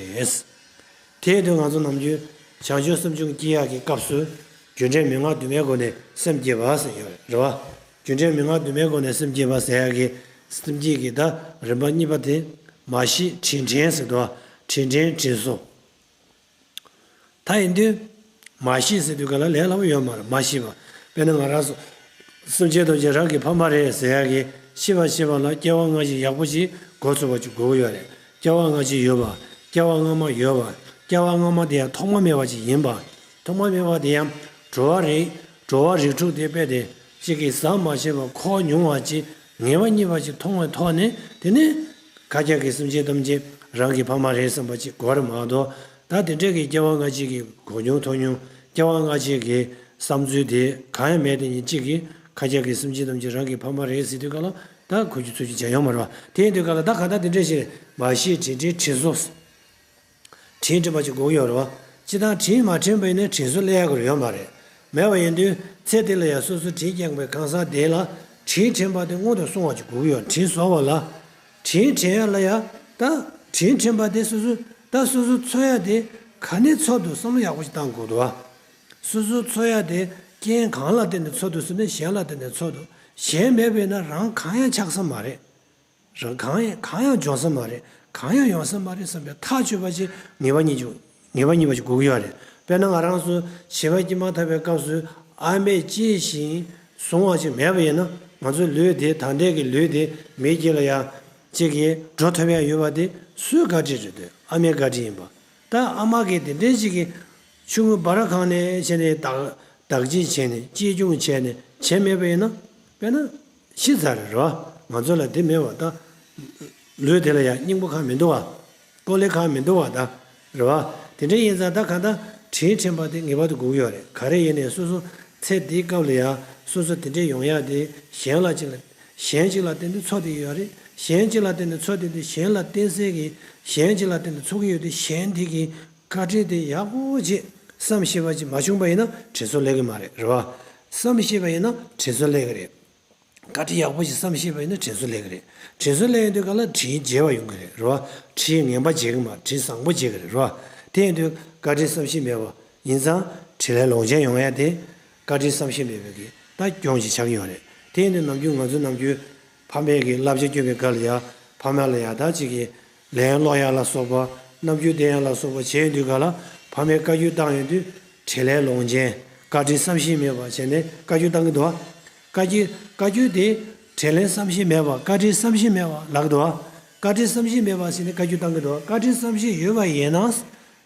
ཀྱི་རེད། དེ་དུས་ང་ཚོ་ནམ་རྒྱུན་བྱང་ཆུབ་སེམས་བྱུང་སྐྱེ་ཡག་གི་སྐབས་སུ་རྒྱུ་འབྲས་མན་ངག་དུ་མའི་སྒོ་ནས་སེམས་བསྐྱེད་པ་ཟེར་ཡོད་རེད་བ། རྒྱུ་འབྲས་མན་ངག་དུ་མའི་སྒོ་ནས་སེམས་བསྐྱེད་པ་ཟེར་ཡག་གི་སེམས་བསྐྱེད་ཀྱི་ད་རིམ་པ་གཉིས་པ་དེ་མ་ཤེས་དྲིན་དྲན་ཟེར་འདུག་བ། དྲིན་དྲན་དྲིན་གཟོ། ད་ཡིན་དུས། མ་ཤེས་ཟེར་དུས་ག་ལ་ལས་སླ་པོ་ཡོད་མ་རེད་མ་ཤེས་པ། དཔེར་ན་ང་རང་ཚོ། སེམས་ཅན་ཐམས་ཅད་རང་གི་ཕ་མ་རེད་ཟེར་ཡག་གི་ཤེས་པ་ཤེས་པ་ལ་སྐྱེ་བ་སྔ་ཕྱི་ཡག་པོ་ཞིག་འགོ་ཚུགས་པ་ཅིག་དགོས་ཀྱི་ཡོད་རེད། སྐྱེ་བ་སྔ་ཕྱི་ཡོད་པ། སྐྱེ་བ་སྔ་མ་ཡོད་པ། སྐྱེ་བ་སྔ་མ་དེ་ཡང་ཐོག་མ་མེད་པ་ཅིག་ཡིན་པ། ཐོག་མ་མེད་པ་དེ་ཡང་འགྲོ་བ་རིགས་འགྲོ་བ་རིགས་དྲུག་དེ་དཔེ་དེ་གཅིག་གིས་ཟ་མ་ཤེས་པ་འཁོར་མྱོང་བ་ཅིག་ངེས་པ་རྙེད་པ་ཅིག་མཐོང་བའི་ཐོག་ནས་དེ་ནས་ཁ་ཁྱག་གི་སེམས་ཅན་ཐམས་ཅད་རང་གི་ཕ་མ་རེད་བསམ་པ་ཅིག་དགོས་རེད་མ་གཏོགས། ད་དེ་འདྲས་ཀྱི་སྐྱེ་བ་སྔ་ཕྱི་གི་གོ་མྱོང་མཐོང་མྱོང་སྐྱེ་བ་སྔ་ཕྱི་གི་བསམ་ཚུལ་དེ་གང་ཡང་མེད་དེ་ཉིད་གཅིག་གིས་ཁ་ཁྱག་གི་སེམས་ཅན་ཐམས་ཅད་རང་གི་ཕ་མ་རེད་ཟེར་དུས་ག་ལ་ད་གོ་རྒྱུ་ཚོར་རྒྱུ་བྱས་ཡོང་མ་རེད་བ། དེ་ཡིན་དུས་ག་ལ་ད་ག་ད་དེ་འདྲས་ཞིག་མ་ཤེས་དྲིན་དྲན་དྲིན་གཟོ། དྲིན་དྲན་པ་ཅིག་དགོས་ཀྱི་ཡོད་རེད་བ། ཅི་ལྟར་དྲིན་མ་དྲན་པ་ཡིན་ན་དྲིན་གཟོ་སླེབས་ཡག་གི་ཡོད་མ་རེད། མེད་པ་ཡིན་དུས་ཚེ་འདི་ལ་ཡང་སོ་སོ་དྲིན་བསྐྱངས་པའི་གང་ཟག་དེ་ལ་དྲིན་དྲན་པ་དེ་སྔོན་དུ་སོང་བ་ཅིག་དགོས་ཀྱི་ཡོད་དྲིན་གཟོ་བ་ལ། དྲིན་དྲན་ཡག་ལ་ཡང་ད་དྲིན་དྲན་པ་དེ་སོ་སོ་ད་སོ་སོ་འཚོ་ཡག་དེ་ག་ནས་འཚོ་འདུག་བསམ་བློ་ཡག་པོ་ཞིག་བཏང་དགོས་འདུག་བ། སོ་སོ་འཚོ་ཡག་དེ་རྐྱེན་གང་ལ་བརྟེན་ནས་འཚོ་འདུག་ཟེར་ན་གཞན་ལ་བརྟེན་ནས་འཚོ་འདུག་གཞན་མེད་པ་ཡིན་ན་རང་གང་ཡང་ཆགས་ས་མ་རེད། རང་གང་ཡང་གང་ཡང་འབྱུང་ས་མ་རེད། གང་ཡང་ཡོང་ས་མ་རེད་བསམ་པའི་ཐག་ཆོད་པ་ཅིག་ངེས་པ་རྙེད་རྒྱུ་ངེས་པ་རྙེད་པ་ཅིག་དགོས་ཀྱི་ཡོད་རེད། དཔེར་ན་ང་རང་ཚོ་བྱིས་པ་སྐྱེས་མ་ཐག་པའི་སྐབས་སུ་ཨ་མས་གཅེས་ཤིང་བཟུང་བ་ཅིག་མེད་པ་ཡིན་ན་ང་ཚོའི་ལུས་དེ་ད་ལྟའི་གི་ལུས་དེ་མི་སྐྱེ་ལ་ཡང་གཅིག་གིས་འགྲོ་ཐུབ་ཡག་ཡོད་པ་དེ་སུའི་བཀའ་དྲིན་རེད་འདོད་ཨ་མའི་བཀའ་དྲིན་ཡིན་པ། ད་ཨ་མ་གིས་དེ་འདྲའི་ཅིག་གི་ཆུང་ངུ་སྦ་ར་ཁང་ནས་བྱས་ནས་བདག་བདག་གཅེས་བྱས་ནས་གཅེས་སྐྱོང་བྱས་ནས་བྱས་མེད་པ་ཡིན་ན་དཔེར་ན། ཤི་ཚར་རེད་རོ། ང་ཚོ་ལ་དེ་མེད་བ་ད། ལུས་དེ་ལ་ཡང་སྙིང་པོ་གང་མི་འདུག་བ། ཀོ་ལེ་གང་མི་འདུག་བ་ད། རེད་བ། དེ་འདྲ་ཡིན་ཙང་ད་གང་ལྟར་དྲིན་དྲན་པ་དེ་ངེས་པར་དུ་དགོས་ཀྱི་ཡོད་རེད་ག་རེ་ཡིན་ནའི་སོ་སོ་ཚེ་འདིའི་སྐབས་ལ་ཡང་སོ་སོ་དེ་འདྲས་ཡོང་ཡག་དེ་གཞན་ལ་ཅིག་ལ་གཞན་གཅིག་ལ་བརྟེན་ཏེ་འཚོ་བསྡད་ཀྱི་ཡོད་རེད། གཞན་གཅིག་ལ་བརྟེན་ཏེ་འཚོ་བསྡད་དུས་གཞན་ལ་བརྟེན་སའི་གི་གཞན་གཅིག་ལ་བརྟེན་ཏེ་འཚོ་གི་ཡོད་དུས་གཞན་དེ་གི་བཀའ་དྲིན་དེ་ཡག་པོ་ཅིག་བསམ་ཤེས་པ་ཅིག་མ་བྱུང་པ་ཡིན་ན་དྲིན་གཟོ་སླེབས་ཀྱི་མ་རེད་རེད་བ། བསམ་ཤེས་པ་ཡིན་ན་དྲིན་གཟོ་སླེབས་ཀྱི་རེད། བཀའ་དྲིན་ཡག་པོ་ཞིག་བསམ་ཤེས་པ་ཡིན་ན་དྲིན་གཟོ་སླེབས་ཀྱི་རེད། དྲིན་གཟོ་སླེབས་ཡོང་དུས་ག་ལ་དྲིན་འཇལ་བ་ཡོང་གི་རེད་རོ། དྲིན་ངན་པ་འཇལ་གྱི་མ་དྲིན་བཟང་པོ་འཇལ་གྱི་རེད་རོ། དེ་ཡིན་དུས་བཀའ་དྲིན་བསམ་ཤེས་མེད་པ་ཡིན་ཙང་དྲིན་ལན་ལོག་འཇལ་ཡོང་ཡ་དེ་བཀའ་དྲིན་བསམ་ཤེས་མེད་པའི་གི་ད་སྐྱོན་ཞིག་ཆགས་ཀྱི་ཡོད་རེད། དེ་ཡིན་དུས་ནམ་རྒྱུན་ང་ཚོ་ནམ་རྒྱུན་ཕ་མས་གི་བསླབ་བྱ་སྐྱོན་པའི་སྐབས་ལ་ཡ་ཕ་མ་ལ་ཡ་ད་ཅིག་གི་ལན་སློག་ཡ་ལ་སོགས་པ་རྣམ་འགྱུར་བསྟན་ཡ་ལ་སོགས་པ་བྱས་ཡོང་དུས་ག་ལ་ཕ་མས་བཀའ་བཀྱོན་བཏང་ཡོང་དུས། དྲིན་ལན་ལོག་འཇལ། བཀའ་དྲིན་བསམ་ཤེས་མེད་པ་བྱས་ནས་བཀའ་བཀྱོན་བཏང་གི་འདུག་བ། བཀའ་བཀྱོན་བཀའ་བཀྱོན་དེ་དྲིན་ལན་བསམ་ཤེས་མེད་པ་བཀའ་དྲིན་བསམ་ཤེས་མེད་པ་ལབ་ཀྱི་འདུག་བ། བཀའ་དྲིན་བསམ་ཤེས་མེད་པ་ཟེར་ནས་བཀའ་བཀྱོན་བཏང་གི་འདུག་བ། བཀའ་དྲིན་བསམ་ཤེས་ཡོད་པ་ཡིན་ན།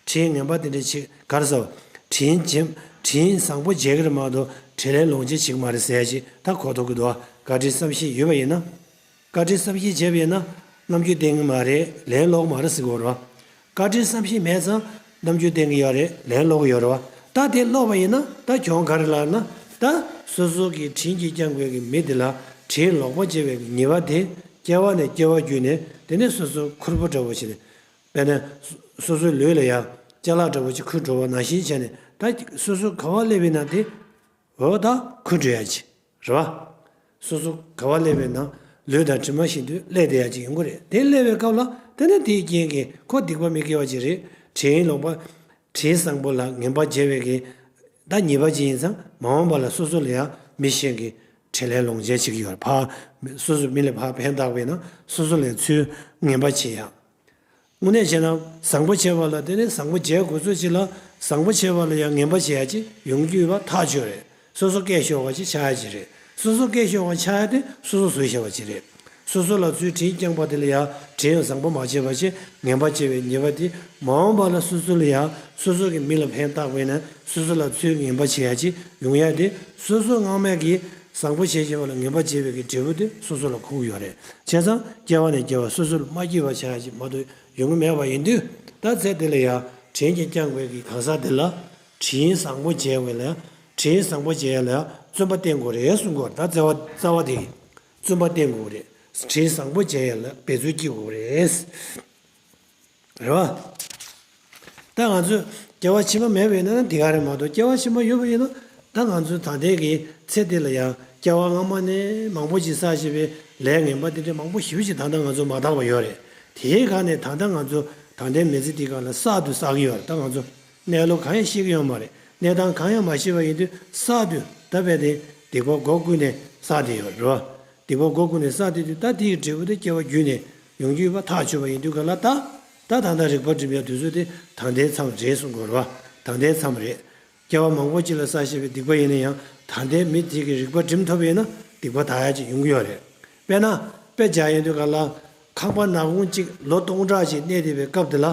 དྲིན་ངན་པ་དེ་འདྲ་ཅིག་ག་རེ་ཟེར། དྲིན་འཇལ་ དྲིན་བཟང་པོ་འཇལ་གྱི་རེད་མ་གཏོགས་དྲིན་ལན་ལོག་འཇལ་བྱེད་ཀྱི་མ་རེད་ཟེར་ཡ་ཅིག་ད་གོ་ཐུབ་ཀྱི་འདུག་བཀའ་དྲིན་བསམ་ཤེས་ཡོད་པ་ཡིན་ན། བཀའ་དྲིན་བསམ་ཤེས་བྱས་པ་ཡིན་ན་རྣམ་འགྱུར་བསྟན་གྱི་མ་རེད། ལན་སློག་མ་རེད་ཟེར་གྱི་ཡོད་རེད་བ། བཀའ་དྲིན་བསམ་ཤེས་མེད་ཙང་རྣམ་འགྱུར་བསྟན་གྱི་ཡོད་རེད། ལན་སློག་གི་ཡོད་རེད་བ། ད་དེ་སློག་པ་ཡིན་ན་ད་གྱོང་ག་རེ་ལབ་ན། ད་སོ་སོ་གི་དྲིན་གྱིས་བསྐྱངས་པའི་གི་མི་དེ་ལ་དྲིན་ལོག་པ་འཇལ་བའི་གི་ཉེས་པ་དེ་སྐྱེ་བ་ནས་སྐྱེ་བ་བརྒྱུད་ནས། དེ་ནས་སོ་སོ་ཁུར་པོ་འདྲ་བོ་བྱས་ནས། དཔེར་ན། སོ་སོའི་ལུས་ལ་ཡང་ཅ་ལག་འདྲ་བོ་ཅིག་ཁུར་འགྲོ་བ་ནང་བཞིན་བྱས་ནས། ད་སོ་སོ་ག་བ་སླེབས་པའི་ནང་དེ། འོ་ད་ཁུར་འགྲོ་ཡ་ཅིག་རེད་བ། སོ་སོ་ག་བ་སླེབས་པའི་ནང་ལུས་དང་གྲིབ་མ་བཞིན་དུ་སླེབས་བསྡད་ཡ་ཅིག་ཡོང་གི་རེད། དེ་སླེབས་པའི་སྐབས་ལ་དེ་ནི་དེའི་རྐྱེན་གྱིས་ཁོ་སྡིག་པ་མི་དགེ་བ་ཅིག་རེད། དྲིན་ལོག་པ། དྲིན་བཟང་པོ་ལ་ངན་པ་འཇལ་བའི་གི་ད་ཉེས་པ་ཅིག་ཡིན་ཙང་། མ་འོངས་པ་ལ་སོ་སོ་ལ་ཡང་མི་གཞན་གྱིས་དྲིན་ལན་ལོག་འཇལ་བྱེད་ཀྱི་ཡོད་རེད། ཕར་སོ་སོ་མི་ལ་ཕར་ཕན་བཏགས་པས་ན་སོ་སོ་ལ་ཚུར་ངན་པ་བྱེད་ཡ། དངོས་གནས་བྱས་ན་བཟང་པོ་བྱས་པ་ལ་དེ་ནས་བཟང་པོ་བྱས་དགོས་ཚོད་ཅིག་ལ། བཟང་པོ་བྱས་པ་ལ་ཡང་ངན་པ་བྱེད་ཡ་ཅིག་ཡོང་རྒྱུ་ཡོད་པ་ཐག་ཆོད་རེད། སོ་སོ་སྐད་ཤོར་བ་ཅིག་ཆགས་ཡ་ཅིག་རེད། སོ་སོ་སྐད་ཤོར་བ་ཆགས་ཡ་དེ་སོ་སོ་བཟོས་བཞག་པ་ཅིག་རེད། སོ་སོ་ལ་ཚུར་དྲིན་བསྐྱངས་པ་དེ་ལ་ཡང་དྲིན་བཟང་པོ་མ་བྱས་པ་ཅིག་ངན་པ་བྱས་པའི་ཉེས་པ་དེ། མ་འོངས་པ་ལ་སོ་སོ་ལ་ཡང་སོ་སོ་གི་མི་ལ་ཕན་བཏགས་པས་ན་སོ་སོ་ལ་ཚུར་ངན་པ་བྱེད་ཡ་ཅིག་ཡོང་ཡ་དེ། སོ་སོ་སྔ་མ་གི་བཟང་པོ་བྱས་བྱས་པ་ལ་ངན་པ་བྱས་པའི་གི་འབྲས་བུ་དེ་སོ་སོ་ལ་འཁོར་གྱི་ཡོད་རེད། བྱས་ཙང་སྐྱེ་བ་ནས་སྐྱེ་བ་སོ་སོ་ལ་མ་སྐྱིད་པ་བྱ་ཡ་ཅིག་མ་གཏོགས་ཡོང་གི་མེད་པ་ཡིན་དུས། ད་ཚེ་འདི་ལ་ཡང་དྲིན་གྱིས་བསྐྱངས་པའི་གི་གང་ཟག་འདི་ལ་དྲིན་བཟང་པོ་འཇལ་བའི་ལ་ཡང་། དྲིན་བཟང་པོ་འཇལ་ཡ་ལ་ཡང་བརྩོན་པ་བསྟེན་དགོས་རེད་གསུང་གི་ཡོད་རེད། ད་རྩ་བ་རྩ་བ་དེ་བརྩོན་པ་བསྟེན་དགོས་རེད། དྲིན་བཟང་པོ་འཇལ་ཡ་ལ་འབད་རྩོལ་བགྱིད་དགོས་རེད། རེད་བ། ད་ང་ཚོས་སྐྱེ་བ་ཕྱི་མ་མེད་པ་ཡིན་ན་དེ་ག་རེད་མ་གཏོགས། སྐྱེ་བ་ཕྱི་མ་ཡོད་པ་ཡིན་ན། ད་ང་ཚོས་ད་ལྟའི་གི་ཚེ་འདི་ལ་ཡང་སྐྱེ་བ་སྔ་མ་ནས་མང་པོ་ཞིག་བསགས་བཞིན་པའི་ལས་ངན་པ་དེ་འདྲ་མང་པོ་ཞེ་པོ་ཞིག་ད་ལྟ་ང་ཚོ་མ་དག་པ་ཡོད་རེད། དེའི་སྒང་ནས་ད་ལྟ་ང་ཚོ་ད་ལྟའི་མི་ཚེ་འདི་སྒང་ལ་བསགས་དུས་བསགས་ཀྱི་ཡོད་རེད། ད་ང་ཚོ་གནས་ལུགས་གང་ཡང་ཤེས་ཀྱི་ཡོད་མ་རེད། གནས་སྟངས་གང་ཡང་མ་ཤེས་པ་ཡིན་དུས་བསགས་དུས་ད་རྦད་དེ་སྡིག་པ་སྒོ་ཀུན་ནས་བསགས་བསྡད་ཡོད་རེད་བ། སྡིག་པ་སྒོ་ཀུན་ནས་བསགས་བསྡད་དུས་ད་དེའི་འབྲས་བུ་དེ་སྐྱེ་བ་བརྒྱུད་ནས་ཡོང་རྒྱུ་ཡོད་པ་ཐག་ཆོད་པ་ཡིན་དུས་ག་ལ། ད་ད་ད་ལྟ་རིག་པ་སྒྲིམ་ཡ་དུས་ཚོད་དེ་ད་ལྟའི་མཚམས་རེད་གསུང་དགོས་རེད་བ། ད་ལྟའི་མཚམས་རེད། སྐྱེ་བ་མང་པོ་ཅིག་ལ་བསགས་བཞིན་པའི་སྡིག་པ་ཡིན་ན་ཡང་། ད་ལྟའི་མི་དེ་གི་རིག་པ་སྒྲིམ་ཐུབ་པ་ཡིན་ན་སྡིག་པ་དག་ཡ་ཅིག་ཡོང་གི་ཡོད་རེད། དཔེར་ན། དཔེ་བཞག་ཡོང་དུས་ག་ལ། ཁང་པ་ནག་ཁུང་གཅིག་ལོ་སྟོང་ཕྲག་ཅིག་གནས་བསྡད་པའི་སྐབས་དེ་ལ།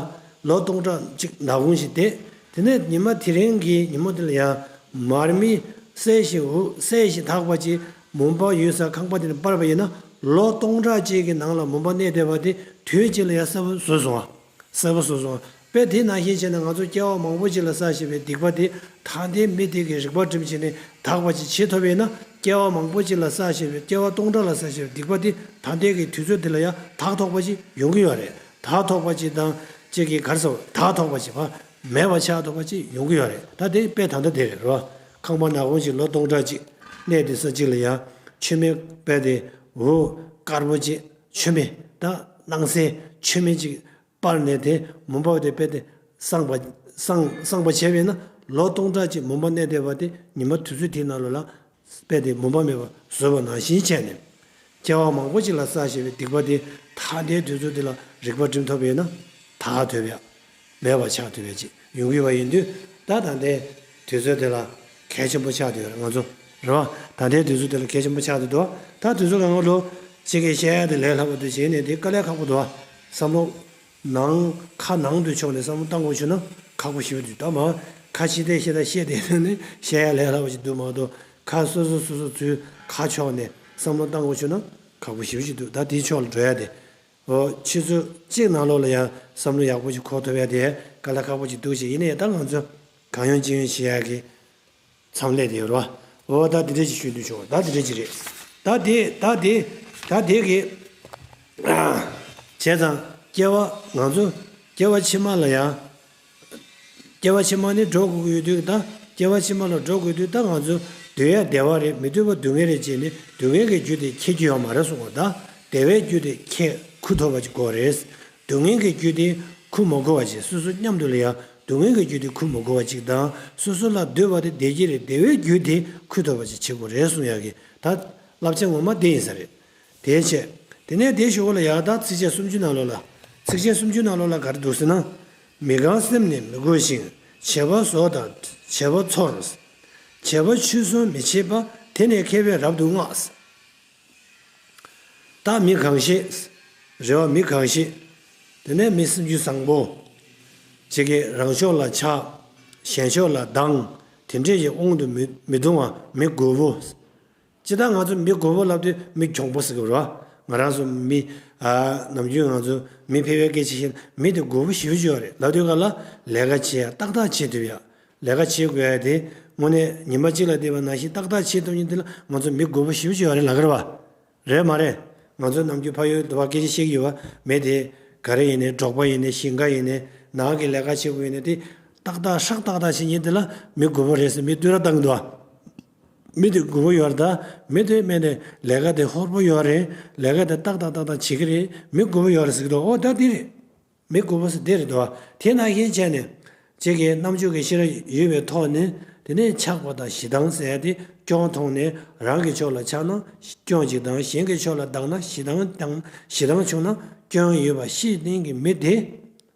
ལོ་སྟོང་ཕྲག་གཅིག་ནག་ཁུང་ཞིག་བསྡད། དེ་ནས་ཉི་མ་དེ་རིང་གི་ཉིན་མོ་དེ་ལ་ཡང་མར་མེ་གསལ་ཞིང་འུར་གསལ་ཞིང་དག་པ་ཅིག་མུན་པ་ཡོད་སར་ཁང་པ་དེ་ནས་སྤར་བ་ཡིན་ན། ལོ་སྟོང་ཕྲག་གཅིག་གི་ནང་ལ་མུན་པ་གནས་བསྡད་པ་དེ་དུས་གཅིག་ལ་ཡང་གསལ་པོ་བཟོས་སོང་བ། གསལ་པོ་བཟོས་སོང་བ། དཔེ་དེ་ནང་བཞིན་བྱས་ན་ང་ཚོ་སྐྱེ་བ་མང་པོ་ཅིག་ལ་བསགས་བཞིན་པའི་སྡིག་པ་དེ་ད་ལྟའི་མི་དེ་གི་རིག་པ་སྒྲིམ་བྱས་ནས་དག་པ་ཅིག་བྱེད་ཐུབ་པ་ཡིན་ན། སྐྱེ་བ་མང་པོ་ཅིག་ལ་བསགས་བཞིན་པའི། སྐྱེ་བ་སྟོང་ཕྲག་ལ་བསགས་བཞིན་པའི་སྡིག་པ་དེ་ད་ལྟའི་གི་དུས་ཚོད་འདི་ལ་ཡང་དག་ཐོག་པ་ཅིག་ཡོང་གི་ཡོད་རེད། དག་ཐོག་པ་ཅིག་དང་ཅིག་གི་གར་སོ་དག་ཐོག་པ་ཅིག་བ། མེད་པ་ཆགས་ཐུབ་པ་ཅིག་ཡོང་གི་ཡོད་རེད། ད་དེ་དཔེ་ད་ལྟ་དེ་རེད་རོ། ཁང་པ་ནག་ཁུང་ཅིག་ལོ་སྟོང་ཕྲག་ཅིག་གནས་དེ་ས་ཅིག་ལ་ཡང་མཆོད་མེ་དཔེ་དེ་འུར་དཀར་པོ་ཅིག་མཆོད་མེ་ད་སྣང་གསལ་མཆོད་མེ་ཅིག་སྤར་ནས་དེ་མུན་པ་དེ་དཔེ་དེ་སངས་པ་སངས་སངས་པ་བྱས་པས་ན། ལོ་སྟོང་ཕྲག་ཅིག་མུན་པ་གནས་བསྡད་པ་དེ་ཉི་མ་དུས་ཚོད་དེའི་ནང་ལོགས་ལ། དཔེ་དེ་མུན་པ་མེད་པ་བཟོས་པ་ནང་བཞིན་བྱས་ནས། སྐྱེ་བ་མང་པོ་ཅིག་ལ་བསགས་བཞིན་པའི་སྡིག་པ་དེ་ད་ལྟའི་དུས་ཚོད་འདི་ལ་རིག་པ་སྒྲིམ་ཐུབ་པས་ན། དག་ཐུབ་ཡ། མེད་པ་ཆགས་ཐུབ་ཡ་ཅིག་ཡོང་གི་ཡོད་པ་ཡིན་དུས། ད་ད་ལྟའི་དུས་ཚོད་དེ་ལ་གལ་ཆེན་པོ་ཆགས་བསྡད་ཡོད་རེད་ང་ཚོ། རེད་བ། ད་ལྟའི་དུས་ཚོད་དེ་ལ་གལ་ཆེན་པོ་ཆགས་བསྡད་འདུག་ད་དུས་ཚོད་གང་ག་ལོ་ཅིག་གིས་བཤད་ཡ་དེ་ལས་སླ་པོ་འདུག་བྱས་ནས་དེ་དཀའ་ལས་ཁག་པོ་འདུག་བ། བསམ་བློ། ནང་ཁ་ནང་དུ་ཕྱོགས་ནས་བསམ་བློ་བཏང་དགོས་བྱུང་ན་ཁག་པོ་ཞེ་པོ་འདུག་ད་མ་ཁ་ཕྱི་བལྟས་ཤེས་ད་བཤད་བསྡད་ནས་བཤད་ཡ་ལས་སླ་པོ་ཞིག་འདུག་མ་གཏོགས། ཁ་སོ་སོ་སོ་སོ་ཚུར་ཁ་ཕྱོགས་ནས་བསམ་བློ་བཏང་དགོས་བྱུང་ན་ཁག་པོ་ཞེ་པོ་ཞིག་འདུག་ད་དེའི་ཕྱོགས་ལ་འགྲོ་ཡ་དེ། འོ་ཆུ་ཚོད་གཅིག་ནང་ལོགས་ལ་ཡང་བསམ་བློ་ཡག་པོ་ཞིག་འཁོར་ཐུབ་ཡ་དེ་དཀའ་ལས་ཁག་པོ་ཞིག་འདུག་ཞེས། ཡིན་ནའི་ད་ང་ཚོ་གང་ཡོང་ཅི་ཡོང་བྱེད་ཡ་གི་མཚམས་སླེབས་དེ་ཡོད་རེད་བ། འོ་ད་དེ་འདྲ་ཞིག་ཞུ་འདོད་བྱུང་བ། ད་དེ་འདྲ་ཞིག་རེད། ད་དེ་ད་དེ་ད་དེ་གི་བྱས་ཙང་སྐྱེ་བ་ང་ཚོ་སྐྱེ་བ་ཕྱི་མ་ལ་ཡང་། སྐྱེ་བ་ཕྱི་མ་ནི་འགྲོ་དགོས་ཀྱི་ཡོད་དུས་ད། སྐྱེ་བ་ཕྱི་མ་ལ་འགྲོ་དགོས་དུས་ད་ང་ཚོ་སྡོད་ཡ་བདེ་བ་རེད། མི་སྡོད་པ་སྡུག་བསྔལ་རེད་ཅེས་ནི་སྡུག་བསྔལ་གྱི་རྒྱུ་དེ་ཁྱེར་རྒྱུ་ཡོད་མ་རེད་གསུངས་པ། ད་བདེ་བའི་རྒྱུ་དེ་ཁྱེར་ཁུར་ཐུབ་པ་ཅིག་དགོས་རེད། སྡུག་བསྔལ་གྱི་རྒྱུ་དེ་ཁུར་མི་དགོས་པ་ཅིག་སོ་སོ་མཉམ་དུ་ལ་ཡ་སྡུག་བསྔལ་གྱི་རྒྱུ་དེ་ཁུར་མི་དགོས་པ་ཅིག་དང་། སོ་སོ་ལ་འདོད་པ་དེ་བདེ་སྐྱིད་རེད། བདེ་བའི་རྒྱུ་དེ་ཁུར་ཐུབ་པ་ཅིག་བྱེད་དགོས་རེད་གསུང་ཡ་གི་ད་བསླབ་བྱ་ངོ་མ་དེ་ཡིན་ས་རེད། དེའི་ཕྱིར། དེ་ནས་དེའི་གཞུག་གུ་ལ་ཡང་ད་ཚིགས་བཅད་སུམ་ཅུ་ནང་ལོགས་ལ། ཚིགས་བཅད་སུམ་ཅུ་ནང་ལོགས་ལ་ག་རེ་འདུག་ཟེར་ན། མི་གང་སེམས་ནི་མི་གོས་ཤིང་། བྱེད་པ་ཟོ་དང་བྱེད་པ་ཚོར། བྱེད་པ་ཆུད་ཟོས་མི་བྱེད་པ། དེ་ནི་མཁས་པས་རབ་ཏུ་བསྔགས། ད་མི་གང་ཞིག་རེད་བ། མི་གང་ཞིག་དེ་ནས་མི་སེམས་རྒྱུད་བཟང་པོ། ཅིག་གིས་རང་ཕྱོགས་ལ་ཆགས། གཞན་ཕྱོགས་ལ་སྡང་། དེ་འདྲས་ཀྱི་དབང་དུ་མི་མི་གཏོང་བ་མི་རྒོད་པོ། སྤྱིར་བཏང་ང་ཚོ་མི་རྒོད་པོ་ལབ་དུས་མི་གྱོང་པོ་ཟེར་གི་རེད་བ། ང་རང་ཚོ་མི། ཨ། ནམ་རྒྱུན་ང་ཚོ་མི་ཕལ་བའི་སྐད་ཆ་བཤད་ན་མི་དེ་རྒོད་པོ་ཞེ་པོ་ཅིག་ཡོད་རེད་ལབ་དུས་ག་ལ་ལས་ཀ་བྱེད་ཡ་ཏག་ཏག་བྱེད་ཐུབ་ཡ། ལས་ཀ་བྱེད་དགོས་ཡ་དེ་དངོས་གནས་ཉི་མ་གཅིག་ལ་བལྟས་པ་ནང་བཞིན་ཏག་ཏག་བྱེད་ཐུབ་མཁན་དེ་ལ་ང་ཚོ་མི་རྒོད་པོ་ཞེ་པོ་ཅིག་ཡོད་རེད་ལབ་ཀྱི་རེད་བ། རེད་མ་རེད། ང་ཚོ་ནམ་རྒྱུན་ཕ་ཡུལ་དུ་བ་སྐད་ཆ་བཤད་ཀྱི་ཡོད་བ། མི་དེ་ག་རེ་ཡིན་ནའི་འབྲོག་པ་ཡིན་ནའི་ཞིང་ཁ་ཡིན་ནའི་ནང་གི་ལས་ཀ་བྱེད་དགོས་ཡིན་ནའི་དེ་ཏག་ཏག་ཧྲག་ཏག་ཏག་བྱེད་མཁན་དེ་ལ་མི་རྒོད་པོ་རེད་ཟེར་མི་བསྟོད་ར་བཏང་གི་འདུག་བ། མི་དེ་རྒོད་པོ་ཡོད་རེད་ད། མི་དེ་མི་དེ་ལས་ཀ་དེ་ཧོར་པོ་ཡོད་རེད། ལས་ཀ་དེ་ཏག་ཏག་ཏག་ཏག་བྱེད་ཀྱི་རེད། མི་རྒོད་པོ་ཡོད་རེད་ཟེར་གྱི་འདུག་ཨོ་ད་དེ་རེད། མི་རྒོད་པོ་ཟེར་དེ་རེད་དོ། དེ་ནང་བཞིན་བྱས་ནས། གཅིག་གིས་རྣམ་འགྱུར་གྱི་ཤེས་རབ་ཡོད་པའི་ཐོག་ནས་དེ་ནས་ཆགས་པ་དང་ཞེ་སྡང་ཟེར་ཡ་དེ་སྐྱོན་མཐོང་ནས་རང་གི་ཕྱོགས་ལ་ཆགས་ན་སྐྱོན་གཅིག་དང་གཞན་གྱི་ཕྱོགས་ལ་སྡང་ན་ཞེ་སྡང་དང་ཞེ་སྡང་བྱུང་ན་སྐྱོན་ཡོད་པ་ཤེས་ནས་ཀྱི་མི་དེ་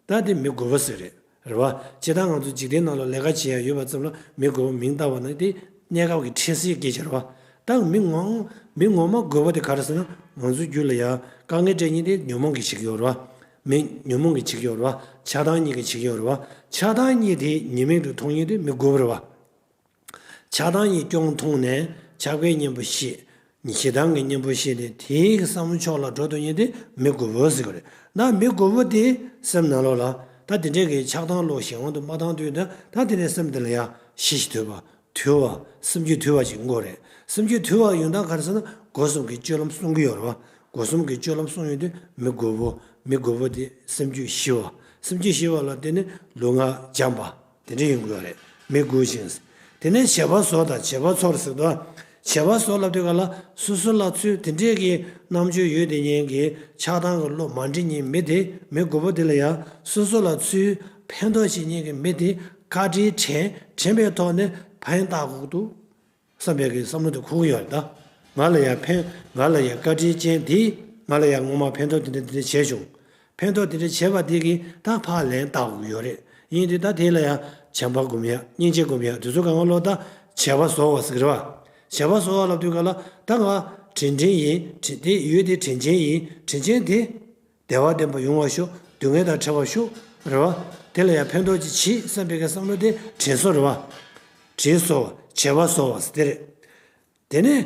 ད་དེ་མི་རྒོད་པོ་ཟེར་རེད། རེད་བ། སྤྱིར་བཏང་ང་ཚོ་འཇིག་རྟེན་ནང་ལ་ལས་ཀ་བྱེད་ཡ་ཡོད་པ་ཙམ་ལ་མི་རྒོད་པོ་མིང་བཏགས་པ་ན་དེ་གནས་སྐབས་ཀྱི་འཕྲད་སའི་སྐད་ཆ་རེད་བ། ད་མི་ངོ་མི་ངོ་མ་རྒོད་པོ་དེ་ག་རེ་ཟེར་ན་ང་ཚོའི་རྒྱུད་ལ་ཡ་དཀའ་ངལ་སྤྲད་མཁན་དེ་ཉོན་མོངས་ཀྱིས་བྱེད་ཀྱི་ཡོད་རེད་བ། མི་ཉོན་མོངས་ཀྱིས་བྱེད་ཀྱི་ཡོད་རེད་བ། ཆགས་སྡང་གཉིས་ཀྱིས་བྱེད་ཀྱི་ཡོད་རེད་བ། ཆགས་སྡང་གཉིས་དེ་ཉེས་དམིགས་དུ་མཐོང་མཁན་དེ་མི་རྒོད་པོ་རེད་བ། ཆགས་སྡང་གཉིས་སྐྱོན་མཐོང་ནས་ཆགས་པའི་གཉེན་པོ་ཤེས། ཞེ་སྡང་གི་གཉེན་པོ་ཤེས་ནས་དེའི་བསམ་བློ་ཕྱོགས་ལ་འགྲོ་ཐུབ་མཁན་དེ་མི་རྒོད་པོ་ཟེར་གྱི་རེད། ད་མི་རྒོད་པོ་དེ་སེམས་ནང་ལོགས་ལ་ད་དེ་འདྲའི་གི་ཆགས་སྡང་བློ་གཞན་དབང་དུ་མ་བཏང་དུས་ད་ད་དེ་ནས་སེམས་དེ་ལ་ཡ་ཞི་ཞིང་དུལ་བ། དུལ་བ། སེམས་རྒྱུད་དུལ་བ་ཞིག་དགོས་རེད། སེམས་རྒྱུད་དུལ་བ་ཡོང་སྟངས་ག་རེ་ཟེར་ན་སྒོ་གསུམ་གྱི་སྤྱོད་ལམ་སྲུང་གི་ཡོད་རེད་བ། སྒོ་གསུམ་གྱི་སྤྱོད་ལམ་སྲུང་ཡོང་དུས་མི་རྒོད་པོ། མི་རྒོད་པོ་དེ་སེམས་རྒྱུད་ཞི་བ། སེམས་རྒྱུད་ཞི་བ་ལ་བརྟེན་ནས་ལུས་ངག་འཇམ་པ། དེ་འདྲ་ཡོང་གི་ཡོད་རེད། མི་རྒོད་ཅིང་། དེ་ནས་བྱེད་པ་བཟོ་དང་བྱེད་པ་ཚོར་ཟེར་དུས། བྱེད་པ་བཟོ་ལབ་དུས་ག་ལ་སོ་སོ་ལ་ཚུལ་དེ་འདྲས་ཀྱི་རྣམ་འགྱུར་ཡོད་དེ་ཉན་གྱི་ཆགས་སྡང་གི་བློ་མ་འདྲེས་ཉན་མི་དེ་མི་རྒོད་པོ་དེ་ལ་ཡང་སོ་སོ་ལ་ཚུལ་ཕན་ཐོགས་བྱེད་ཉན་གྱི་མི་དེ་བཀའ་དྲིན་དྲན་དྲན་པའི་ཐོག་ནས་ཕན་བཏགས་དགོས་འདུག་བསམ་པའི་གི་བསམ་བློ་དེ་འཁོར་གི་ཡོད་རེད་ད། ང་ལ་ཡང་ཕན་ང་ལ་ཡང་བཀའ་དྲིན་ཅན་དེས་ང་ལ་ཡང་སྔོན་མ་ཕན་ཐོགས་དེ་འདྲ་དེ་འདྲ་བྱས་བྱུང་། ཕན་ཐོགས་དེ་འདྲ་བྱས་པ་དེ་གིས་ད་ཕར་ལན་བཏགས་དགོས་ཀྱི་ཡོད་རེད། ཡིན་དུས་ད་དེ་ལ་ཡང་བྱམས་པ་སྒོམ་ཡ་སྙིང་རྗེ་སྒོམ་ཡ་དེ་ཚོ་གང་ག་ལོ་ད་བྱེད་པ་བཟོ་བ་ཟེར་གི་རེད་བ། བྱེད་པ་བཟོ་བ་ལབ་དུས་ག་ལ་ད་ང་དྲིན་དྲན་ཡིན་དྲིན་དེ་ཡོད་དེ་དྲིན་ཅན་ཡིན་དྲིན་ཅན་དེ། བདེ་བ་ལྡན་པ་ཡོང་བར་ཤོག་སྡུག་བསྔལ་དང་བྲལ་བར་ཤོག་རེད་བ། དེ་ལ་ཡང་ཕན་ཐོགས་ཅིག་བྱེད་བསམ་པའི་གི་བསམ་བློ་དེ་དྲན་གསོ་རེད་བ། དྲན་གསོ་བ་བྱེད་པ་གསོ་བ་ཟེར་དེ་རེད། དེ་ནས་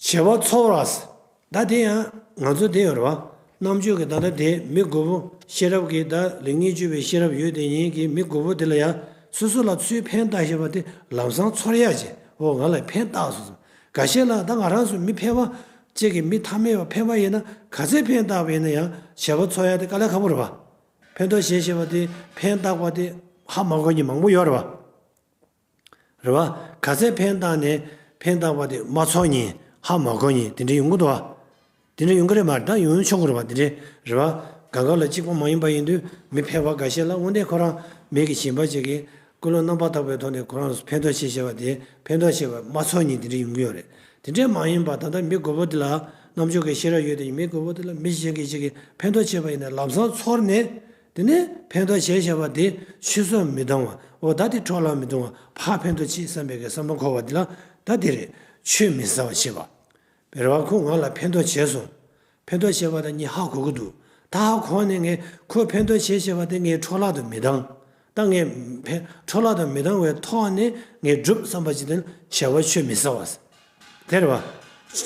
བྱེད་པ་ཚོར་བ་ཟེར། ད་དེ་ཡང་ང་ཚོ་དེ་ཡོད་རེད་བ། རྣམ་དཔྱོད་ཀྱི་ད་ལྟ་དེ་མི་རྒོད་པོ་ཤེས་རབ་ཀྱི་ད་ལེགས་ཉེས་དཔྱོད་པའི་ཤེས་རབ་ཡོད་དེ་ཉིད་ཀྱི་མི་རྒོད་པོ་དེ་ལ་ཡང་སོ་སོ་ལ་ཚུར་ཕན་བཏགས་ཤེས་པ་དེ་ལམ་སང་ཚོར་ཡག་ཅིག་འོ་ང་ལ་ཕན་བཏགས་སོང་ཟེར། འགའ་ཤས་ལ་ད་ང་རང་ཚོ་མི་ཕལ་པ་གཅིག་གིས་མི་ཐ་མལ་པ་ཕལ་པ་ཡིན་ན་ག་ཚད་ཕན་བཏགས་པ་ཡིན་ན་ཡང་བྱེད་པ་ཚོར་ཡ་དེ་དཀའ་ལས་ཁག་པོ་རེད་བ། ཕན་ཐོགས་བྱེད་ཤེས་པ་དེ་ཕན་བཏགས་པ་དེ་ཧ་མ་གོ་མཁན་མང་པོ་ཡོད་རེད་བ། རེད་བ། ག་ཚད་ཕན་བཏགས་ནས་ཕན་བཏགས་པ་དེ་མ་ཚོར་མཁན་ཧ་མ་གོ་མཁན་དེ་འདྲ་ཡོང་གི་འདུག་བ། དེ་འདྲ་ཡོང་གི་རེད་མ་རེད་ད་ཡོང་ཆོག་གི་རེད་བ་དེ་འདྲ་རེད་བ། གང་ག་ལ་གཅིག་པ་མ་ཡིན་པ་ཡིན་དུས་མི་ཕལ་པ་འགའ་ཤས་ལ་དངོས་གནས་ཁོ་རང་མི་གི་གཞན་པ་ཅིག་གིས། ཀུན་སློང་རྣམ་པར་དག་པའི་ཐོག་ནས་ཁོ་རང་ཕན་ཐོགས་བྱེད་ཤེས་པ་དེ་ཕན་ཐོགས་བྱེད་པ་མ་ཚོར་མཁན་དེ་འདྲ་ཡོང་གི་ཡོད་རེད། དེ་འདྲས་མ་ཡིན་པ་ད་ལྟ་མི་རྒོད་པོ་དེ་ལ་རྣམ་དཔྱོད་ཀྱི་ཤེས་རབ་ཡོད་དེ་མི་རྒོད་པོ་དེ་ལ་མི་གཞན་གྱིས་ཅིག་གིས་ཕན་ཐོགས་བྱས་པ་ཡིན་ན་ལམ་སང་ཚོར་ནས་དེ་ནས་ཕན་ཐོགས་བྱས་བྱས་པ་དེ་ཆུད་ཟོས་མི་གཏོང་བ་འོ་ད་དེ་འཕྲོ་བརླག་མི་གཏོང་བ་ཕར་ཕན་ཐོགས་བྱེད་བསམ་པའི་གི་བསམ་བློ་འཁོར་བ་དེ་ལ་ད་དེ་རེད། ཆོས་མི་ཟ་བར་བྱེད་པ། རེད་བ། ཁོ་ང་ལ་ཕན་ཐོགས་བྱས་སོང་། ཕན་ཐོགས་བྱས་པ་དང་ངས་ཧ་གོ་གི་འདུག་ད་ཧ་གོ་ནས་ངས་ཁོ་ཕན་ཐོགས་བྱས་བྱས་པ་དེ་ངས་འཕྲོ་བརླག་ཏུ་མི་བཏང་། ད་ངས་ཕན་འཕྲོ་བརླག་ཏུ་མི་བཏང་བའི་ཐོག་ནས་ངས་སྒྲུབ་བསམ་པ་ཅིག་དེ་ནི་བྱ་བ་ཆུད་མི་ཟ་བ། དེ་རེད་བ།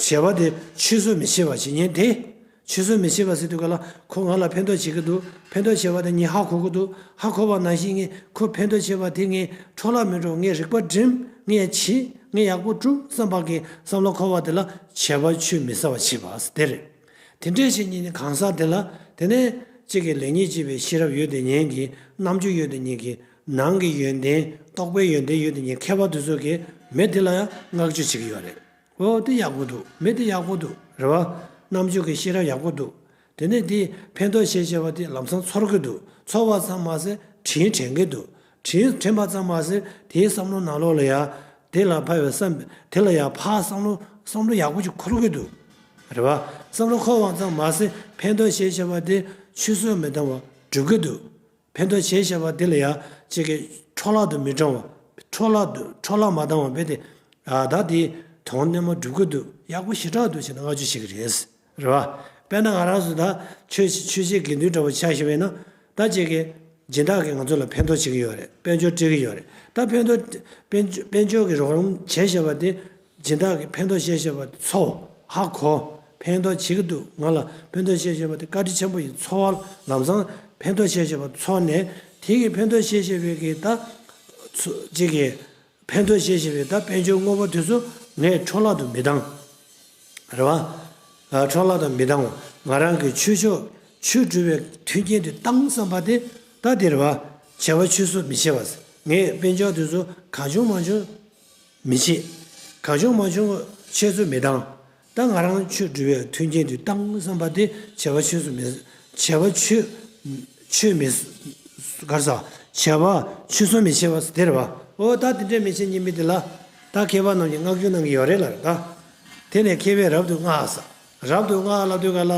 བྱ་བ་དེ་ཆུད་ཟོས་མི་བྱེད་པ་བྱེད་ཉན་དེ། ཆུད་ཟོས་མི་བྱེད་པ་ཟེར་དུས་ག་ལ་ཁོ་ང་ལ་ཕན་ཐོགས་བྱེད་ཀྱི་འདུག་ཕན་ཐོགས་བྱས་པ་དེ་ངས་ཧ་གོ་གི་འདུག་ཧ་གོ་བ་ནང་བཞིན་ངས་ཁོ་ཕན་ཐོགས་བྱས་པ་དེ་ངས་འཕྲོ་བརླག་མི་འགྲོ་ངས་རིག་པ་སྒྲིམ་ངས་བྱེད་ངས་ཡག་པོ་སྒྲུབ་བསམ་པ་གི་བསམ་བློ་འཁོར་བ་དེ་ལ་བྱ་བ་ཆུད་མི་ཟ་བ་བྱེད་པ་དེ་རེད། དེ་འདྲས་བྱེད་ཉིན་ནི་གང་ཟག་དེ་ལ་དེ་ནས་གཅིག་གི་ལེགས་ཉེས་དཔྱོད་པའི་ཤེས་རབ་ཡོད་དེ་ཉན་གྱི་རྣམ་དཔྱོད་ཡོད་དེ་ཉན་གྱི་ནང་གི་ཡོན་ཏན་རྟོགས་པའི་ཡོན་ཏན་ཡོད་དེ་ཉན་མཁས་པ་དེ་ཚོ་གིས་མི་དེ་ལ་ཡང་བསྔགས་བརྗོད་བྱེད་ཀྱི་ཡོད་རེད། འོ་དེ་ཡག་པོ་འདུག་མི་དེ་ཡག་པོ་འདུག་རེད་བ། རྣམ་དཔྱོད་ཀྱི་ཤེས་རབ་ཡག་པོ་འདུག་དེ་ནས་དེ་ཕན་ཐོགས་བྱེད་བྱེད་པ་དེ་ལམ་སང་ཚོར་གི་འདུག་ཚོར་བ་ཙམ་མ་ཟད་དྲིན་དྲན་གི་འདུག་དྲིན་དྲན་པ་ཙམ་མ་ཟད་དེའི་བསམ་བློ་ནང་ལོགས་ལ་ཡ། དེ་ལ་ཕར་བའི་བསམ་དེ་ལ་ཡ་ཕར་བསམ་བློ་བསམ་བློ་ཡག་པོ་ཅིག་འཁོར་གི་འདུག་རེད་བ། བསམ་བློ་འཁོར་བ་ཙམ་མ་ཟད་ཕན་ཐོགས་བྱེད་བྱེད་པ་དེ་ཆུད་ཟོས་མི་བཏང་བ་སྒྲུབ་གི་འདུག་ཕན་ཐོགས་བྱེད་བྱེད་པ་དེ་ལ་ཡ་གཅིག་གི་འཕྲོ་བརླག་ཏུ་མི་གཏོང་བ། འཕྲོ་བརླག་ཏུ་འཕྲོ་བརླག་མ་བཏང་བ་བས་ཏེ། ཨ་ད་དེ་དོན་གནས་མ་སྒྲུབ་ཀྱི་འདུག་ཡག་པོ་ཞེ་དྲག་འདུག་ཅེས་ནས་བསྔགས་བརྗོད་བྱེད་ཀྱི་རེད། རེད་བ། དཔེར་ན་ང་རང་ཚོ་ད་ཆོས་ཆོས་བྱེད་དགེ་འདུན་འདྲ་བོ་ཆགས་ཤེས་པས་ན་ད་གཅིག་གི་སྦྱིན་བདག་གིས་ང་ཚོ་ལ་ཕན་ཐོགས་བྱེད་ཀྱི་ཡོད་རེད། དཔལ་འབྱོར་སྤྲད་ཀྱི་ཡོད་རེད། ད་ཕན་ཐོགས་དཔལ་འབྱོར་དཔལ་འབྱོར་གྱི་རོགས་རམ་བྱས་བཞག་པ་དེ་སྦྱིན་བདག་གིས་ཕན་ཐོགས་བྱས་བཞག་པ་དེ་ཚོར་ཧ་གོ། ཕན་ཐོགས་བྱེད་ཀྱི་འདུག་ང་ལ་ཕན་ཐོགས་བྱས་བཞག་པ་དེ་བཀའ་དྲིན་ཆེན་པོ་ཡིན་ཚོར་བ། ལམ་སང་ཕན་ཐོགས་བྱས་བཞག་པ་ཚོར་ནས་དེ་གི་ཕན་ཐོགས་བྱས་བཞག་པའི་གི་ད་ཚོ་གཅིག་གི་ཕན་ཐོགས་བྱས་བཞག་པའི་ད་དཔལ་འབྱོར་དངོས་པོ་དེ་ཚོ་ངས་འཕྲོ་བརླག་ཏུ་མི་བཏང་། རེད་བ། ཨ། འཕྲོ་བརླག་ཏུ་མི་བཏང་། ང་རང་གི་ཆོས་ཕྱོགས་ཆོས་སྒྲུབ་པའི་མཐུན་རྐྱེན་དེ་བཏང་བསམ་པ་དེ་ད་དེ་རེད་བ། བྱ་བ་ཆུད་ཟོས་མི་བྱེད་པ། ངས་དཔལ་འབྱོར་དེ་ཚོ་གང་བྱུང་མང་བྱུང་མི་བྱེད། གང་བྱུང་མང་བྱུང་ཆད་ཚུལ་མི་བཏང་། ད་ང་རང་ཆོས་སྒྲུབ་པའི་མཐུན་རྐྱེན་དེ་བཏང་བསམ་པ་དེ་བྱ་བ་ཆུད་ཟོས་མི། བྱ་བ་ཆོས་ཆོས་མི། ག་རེ་ཟ། བྱ་བ་ཆུད་ཟོས་མི་བྱེད་པ་དེ་རེད་བ། ཨོ་ད་དེ་འདྲས་མི་བྱེད་སྙིང་མི་དེ་ལ་ད་མཁས་པ་རྣམས་ཀྱིས་བསྔགས་བརྗོད་གནང་གི་ཡོད་རེད་ལབ་རེད་ད། དེ་ནས་མཁས་པས་རབ་ཏུ་བསྔགས་ས། རབ་ཏུ་བསྔགས་ལབ་དུས་ག་ལ།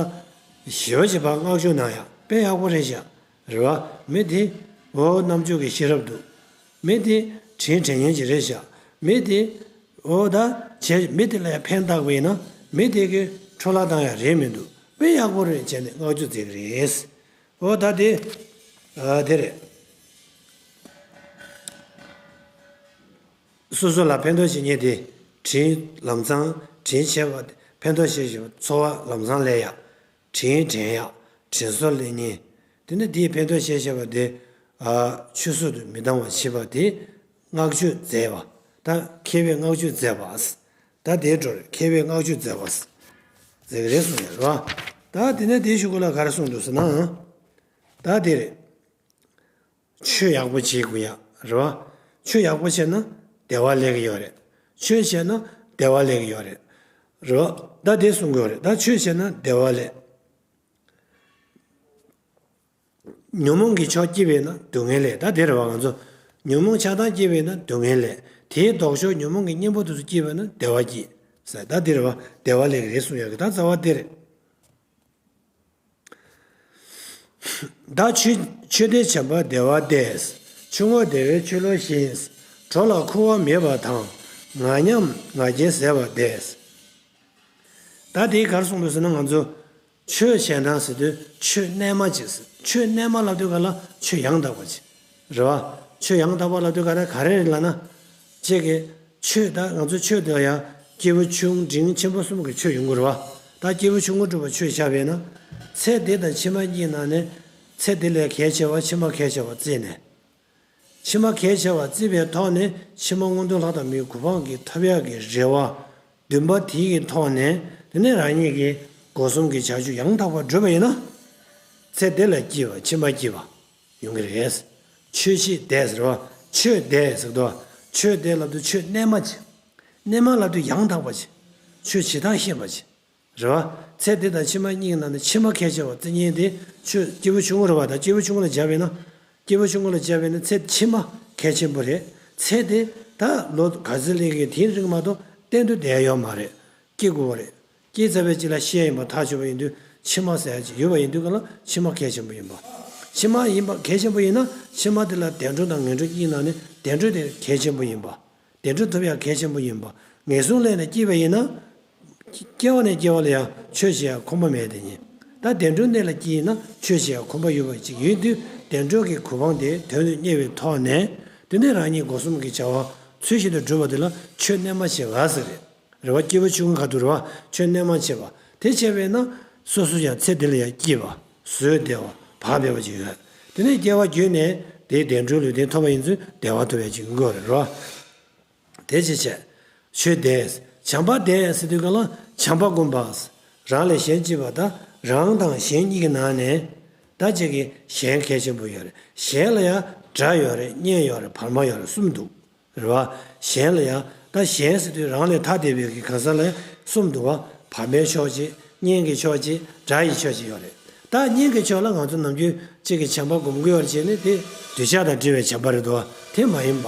ཞེ་པོ་ཅིག་ཕར་བསྔགས་བརྗོད་གནང་ཡ་དཔེ་ཡག་པོ་རེད་ཤག་རེད་བ། མི་དེ་འོ་རྣམ་དཔྱོད་ཀྱི་ཤེས་རབ་འདུག་མི་དེ་དྲིན་དྲན་མཁན་ཅིག་རེད་ཤག་མི་དེ་འོ་ད་བྱས་མི་དེ་ལ་ཡང་ཕན་བཏགས་པ་ཡིན་ན་མི་དེ་གི་འཕྲོ་བརླག་བཏང་ཡ་རེད་མི་འདུག་དཔེ་ཡག་པོ་རེད་བྱས་ནས་བསྔགས་བརྗོད་མཛད་ཀྱི་རེད། འོ་ད་དེ། ཨ་དེ་རེད། སོ་སོ་ལ་ཕན་ཐོགས་བྱེད་མཁན་དེ་དྲིན་ལམ་སང་དྲིན་ཆེ་བ་ཕན་ཐོགས་བྱེད་བཞིན་པ་ཚོར་བ་ལམ་སང་སླེབས་ཡག་དྲིན་དྲན་ཡག་དྲིན་གཟོ་སླེབས་མཁན། དེ་ནས་དེས་ཕན་ཐོགས་བྱེད་བཞིན་པ་དེ་ཨ་ཆུད་ཟོས་དུ་མི་བཏང་བ་བྱེད་པ་དེ་བསྔགས་བརྗོད་མཛད་པ། ད་མཁས་པས་བསྔགས་བརྗོད་མཛད་པ། ད་དེའི་འཕྲོར་མཁས་པས་བསྔགས་བརྗོད་མཛད་པ། མཛད་ཀྱི་རེད་གསུངས་ཡོད་རེད་བ། ད་དེ་ནས་དེའི་གཞུག་གུ་ལ་ག་རེ་གསུངས་འདུག་ཟེར་ན། ད་དེ་རེད། ཆོས་ཡག་པོ་བྱེད་དགོས་ཡ་རེད་བ། ཆོས་ཡག་པོ་བྱས་ན་བདེ་བ་སླེབས་ཀྱི་ཡོད་རེད། ཆོས་བྱས་ན་བདེ་བ་སླེབས་ཀྱི་ཡོད་རེད། རེད་བ། ད་དེ་གསུང་གི་ཡོད་རེད། ད་ཆོས་བྱས་ན་བདེ་བ་སླེབས། ཉོན་མོངས་ཀྱི་ཕྱོགས་སྐྱེས་པས་ན་སྡུག་བསྔལ་སླེབས། ད་དེ་རེད་བ། ང་ཚོ་ཉོན་མོངས་ཆགས་སྡང་སྐྱེས་པས་ན་སྡུག་བསྔལ་སླེབས། དེའི་ལྡོག་ཕྱོགས་ཉོན་མོངས་ཀྱི་གཉེན་པོ་དེ་ཚོ་སྐྱེས་པས་ན་བདེ་བ་སྐྱེས། ཟེར་ད་དེ་རེད་བ། བདེ་བ་སླེབས་ཀྱི་རེད་གསུང་ཡོད་གི་ད་རྩ་བ་དེ་རེད། བདག་ཆོས་ཆོས་དེ་བྱམས་པ་བདེ་བ་སྟེ། ཆུ་བོ་བདེ་བའི་ཆུ་ལོག་བཞིན། གྲོགས་ལ་འཁུ་བ་མེད་པ་དང་། ང་མཉམ་ང་རྒྱལ་ཟད་པ་སྟེ། ད་དེའི་ག་རེ་གསུངས་འདུག་ཟེར་ན་ང་ཚོ་ཆོས་བྱེད་སྟངས་ཟེར་དུས་ཆོས་རྣལ་མ་ཅིག་ཟེར། ཆོས་རྣལ་མ་ལབ་དུས་ག་ལ་ཆོས་ཡང་དག་པ་ཅིག་རེད་བ། ཆོས་ཡང་དག་པ་ལབ་དུས་ག་ལ་ག་རེ་རེད་ལབ་ན། ཅིག་གི་ཆོས་ད་ང་ཚོ་ཆོས་དེ་ལ་ཡང་སྐྱེས་བུ་ཆུང་འབྲིང་ཆེན་པོ་གསུམ་གྱི་ཆོས་ཡོང་གི་རེད་བ། ད་སྐྱེས་བུ་ཆུང་ངུ་སྒྲུབ་པ་ཆོས་བྱ་བས་ན། ཚེ་འདི་དང་ཕྱི་མ་གཉིས་ནང་ནས་ཚེ་འདི་ལས་གལ་ཆེ་བ་ཕྱི་མ་གལ་ཆེ་བ་བརྩིས་ནས། ཕྱི་མ་གལ་ཆེ་བ་བརྩིས་པའི་ཐོག་ནས་ཕྱི་མ་མངོན་མཐོ་ལྷ་དང་མིའི་གོ་འཕང་གི་ཐོབ་ཡག་གི་རེ་བ། འདུན་པ་དེའི་གི་ཐོག་ནས་དེ་ནས་རང་ཉིད་ཀྱི་སྒོ་གསུམ་གྱི་བྱ་སྤྱོད་ཡང་དག་པར་བསྒྲུབས་པ་ཡིན་ན། ཚེ་འདི་ལ་སྐྱིད་པ་ཕྱི་མ་སྐྱིད་པ་ཡོང་གི་རེད། ཆོས་ཤིག་བདེ་ཟེར་བ། ཆོས་བདེ་ཟེར་དོ། ཆོས་བདེ་ལབ་དུས་ཆོས་རྣལ་མ་ཅིག་རྣལ་མ་ལབ་དུས་ཡང་དག་པ་ཅིག་ཆོས་བྱེད་སྟངས་ཤེས་པ་ཅིག་རེད་བ། ཚེ་འདི་དང་ཕྱི་མ་གཉིས་ཀྱི་ནང་ནས་ཕྱི་མ་གལ་ཆེ་བ་བརྩི་མཁན་དེ་ཆོས་སྐྱེས་བུ་ཆུང་ངུ་རེད་བ། ད་སྐྱེས་བུ་ཆུང་ངུ་ལ་སྦྱར་བས་ན། སྐྱེས་བུ་ཆུང་ངུ་ལ་སྦྱར་བས་ན་ཚེ་ཕྱི་མ་གལ་ཆེན་པོ་རེད། ཚེ་འདི་ད་ལོ་ག་ཚོད་སླེབས་ཀྱི་དེའི་རིང་མ་གཏོགས་གཏན་དུ་བསྡད་ཡོད་མ་རེད། སྐྱེ་དགོས་པ་རེད། སྐྱེས་ཚར་བའི་རྗེས་ལ་ཤི་ཡ་ཡིན་པ་ཐག་ཆོད་པ་ཡིན་དུས་ཕྱི་མ་ཟེར་ཡ་ཅིག་ཡོད་པ་ཡིན་དུས་ག་ལ་ཕྱི་མ་གལ་ཆེན་པོ་ཡིན་པ། ཕྱི་མ་ཡིན་པ་གལ་ཆེན་པོ་ཡིན་ན་ཕྱི་མ་དེ་ལ་བདེ་འགྲོ་དང་ངན་འགྲོ་གཉིས་ནང་ནས་བདེ་འགྲོ་དེ་གལ་ཆེན་པོ་ཡིན་པ། བདེ་འགྲོ་ཐོབ་ཡག་གལ་ཆེན་པོ་ཡིན་པ། ངན་སོང་སླེབས་ནས་སྐྱེས་པ་ཡིན་ན། སྐྱེ་བ་ནས་སྐྱེ་བ་ལ་ཡང་ཆོས་བྱེད་ཡག་ཁོམ་པ་མེད་དེ་ཉིད། ད་བདེ་འགྲོའི་གནས་ལ་སྐྱེས་ཡིན་ན་ཆོས་བྱེད་ཡག་ཁོམ་པ་ཡོད་པ་ཅིག་ཡིན་དུས་བདེ་འགྲོ་གི་གོ་འཕང་དེ་དོན་དུ་གཉེར་བའི་ཐོག་ནས་དེ་ནས་རང་ཉིད་སྒོ་གསུམ་གྱི་བྱ་བ་ཚུལ་བཞིན་དུ་སྒྲུབ་པ་དེ་ལ་ཆོས་རྣལ་མ་བྱེད་པ་ཟེར་རེད། རེད་བ། སྐྱེས་བུ་ཆུང་ངུ་ཁ་ཐུག་རེད་བ། ཆོས་རྣལ་མ་བྱེད་པ་དེ་བྱས་པས་ན་སོ་སོ་ཡང་ཚེ་འདི་ལ་ཡང་སྐྱིད་པ་བཟོད་བདེ་བ་བག་ཕེབས་པ་ཅིག་ཡོད། དེ་ནས་སྐྱེ་བ་བརྒྱུད་ནས་དེའི་བདེ་འགྲོའི་ལུས་རྟེན་ཐོབ་པ་ཡིན་ཚུལ་བདེ་བ་ཐོབ་པ་ཅིག་ཡོང་གི་ཡོད་རེད་བ། དེ་ཅི་བྱས། ཆོས་དེས། བྱམས་པ་དེས་ཟེར་དུས་ག་ལ་བྱམས་པ་སྒོམ་པ། རང་ལས་གཞན་གཅེས་པ་དང་རང་དང་གཞན་གཉིས་ཀྱི་ནང་ནས་ད་ཅིག་གི་གཞན་གལ་ཆེན་པོ་ཡོད་རེད། གཞན་ལ་ཡང་དགྲ་ཡོད་རེད། གཉེན་ཡོད་རེད། བར་མ་ཡོད་རེད། གསུམ་འདུག་རེད་བ། གཞན་ལ་ཡང་ད་གཞན་ཟེར་དུས་རང་ལས་ཐ་དད་པའི་གི་གང་ཟག་ལ་གསུམ་འདུག་བ། བར་མའི་ཕྱོགས་གཅིག་གཉེན་གྱི་ཕྱོགས་གཅིག་དགྲ་ཡི་ཕྱོགས་གཅིག་ཡོད་རེད། ད་གཉེན་གྱི་ཕྱོགས་ལ་ང་ཚོ་ནམ་རྒྱུན་གཅིག་གི་བྱམས་པ་སྒོམ་གྱི་ཡོད་རེད་ཅེས་ནི་དེ་གདུལ་བྱ་དང་འབྲེལ་བའི་བྱམས་པ་རེད་དོ། དེ་མ་ཡིན་པ།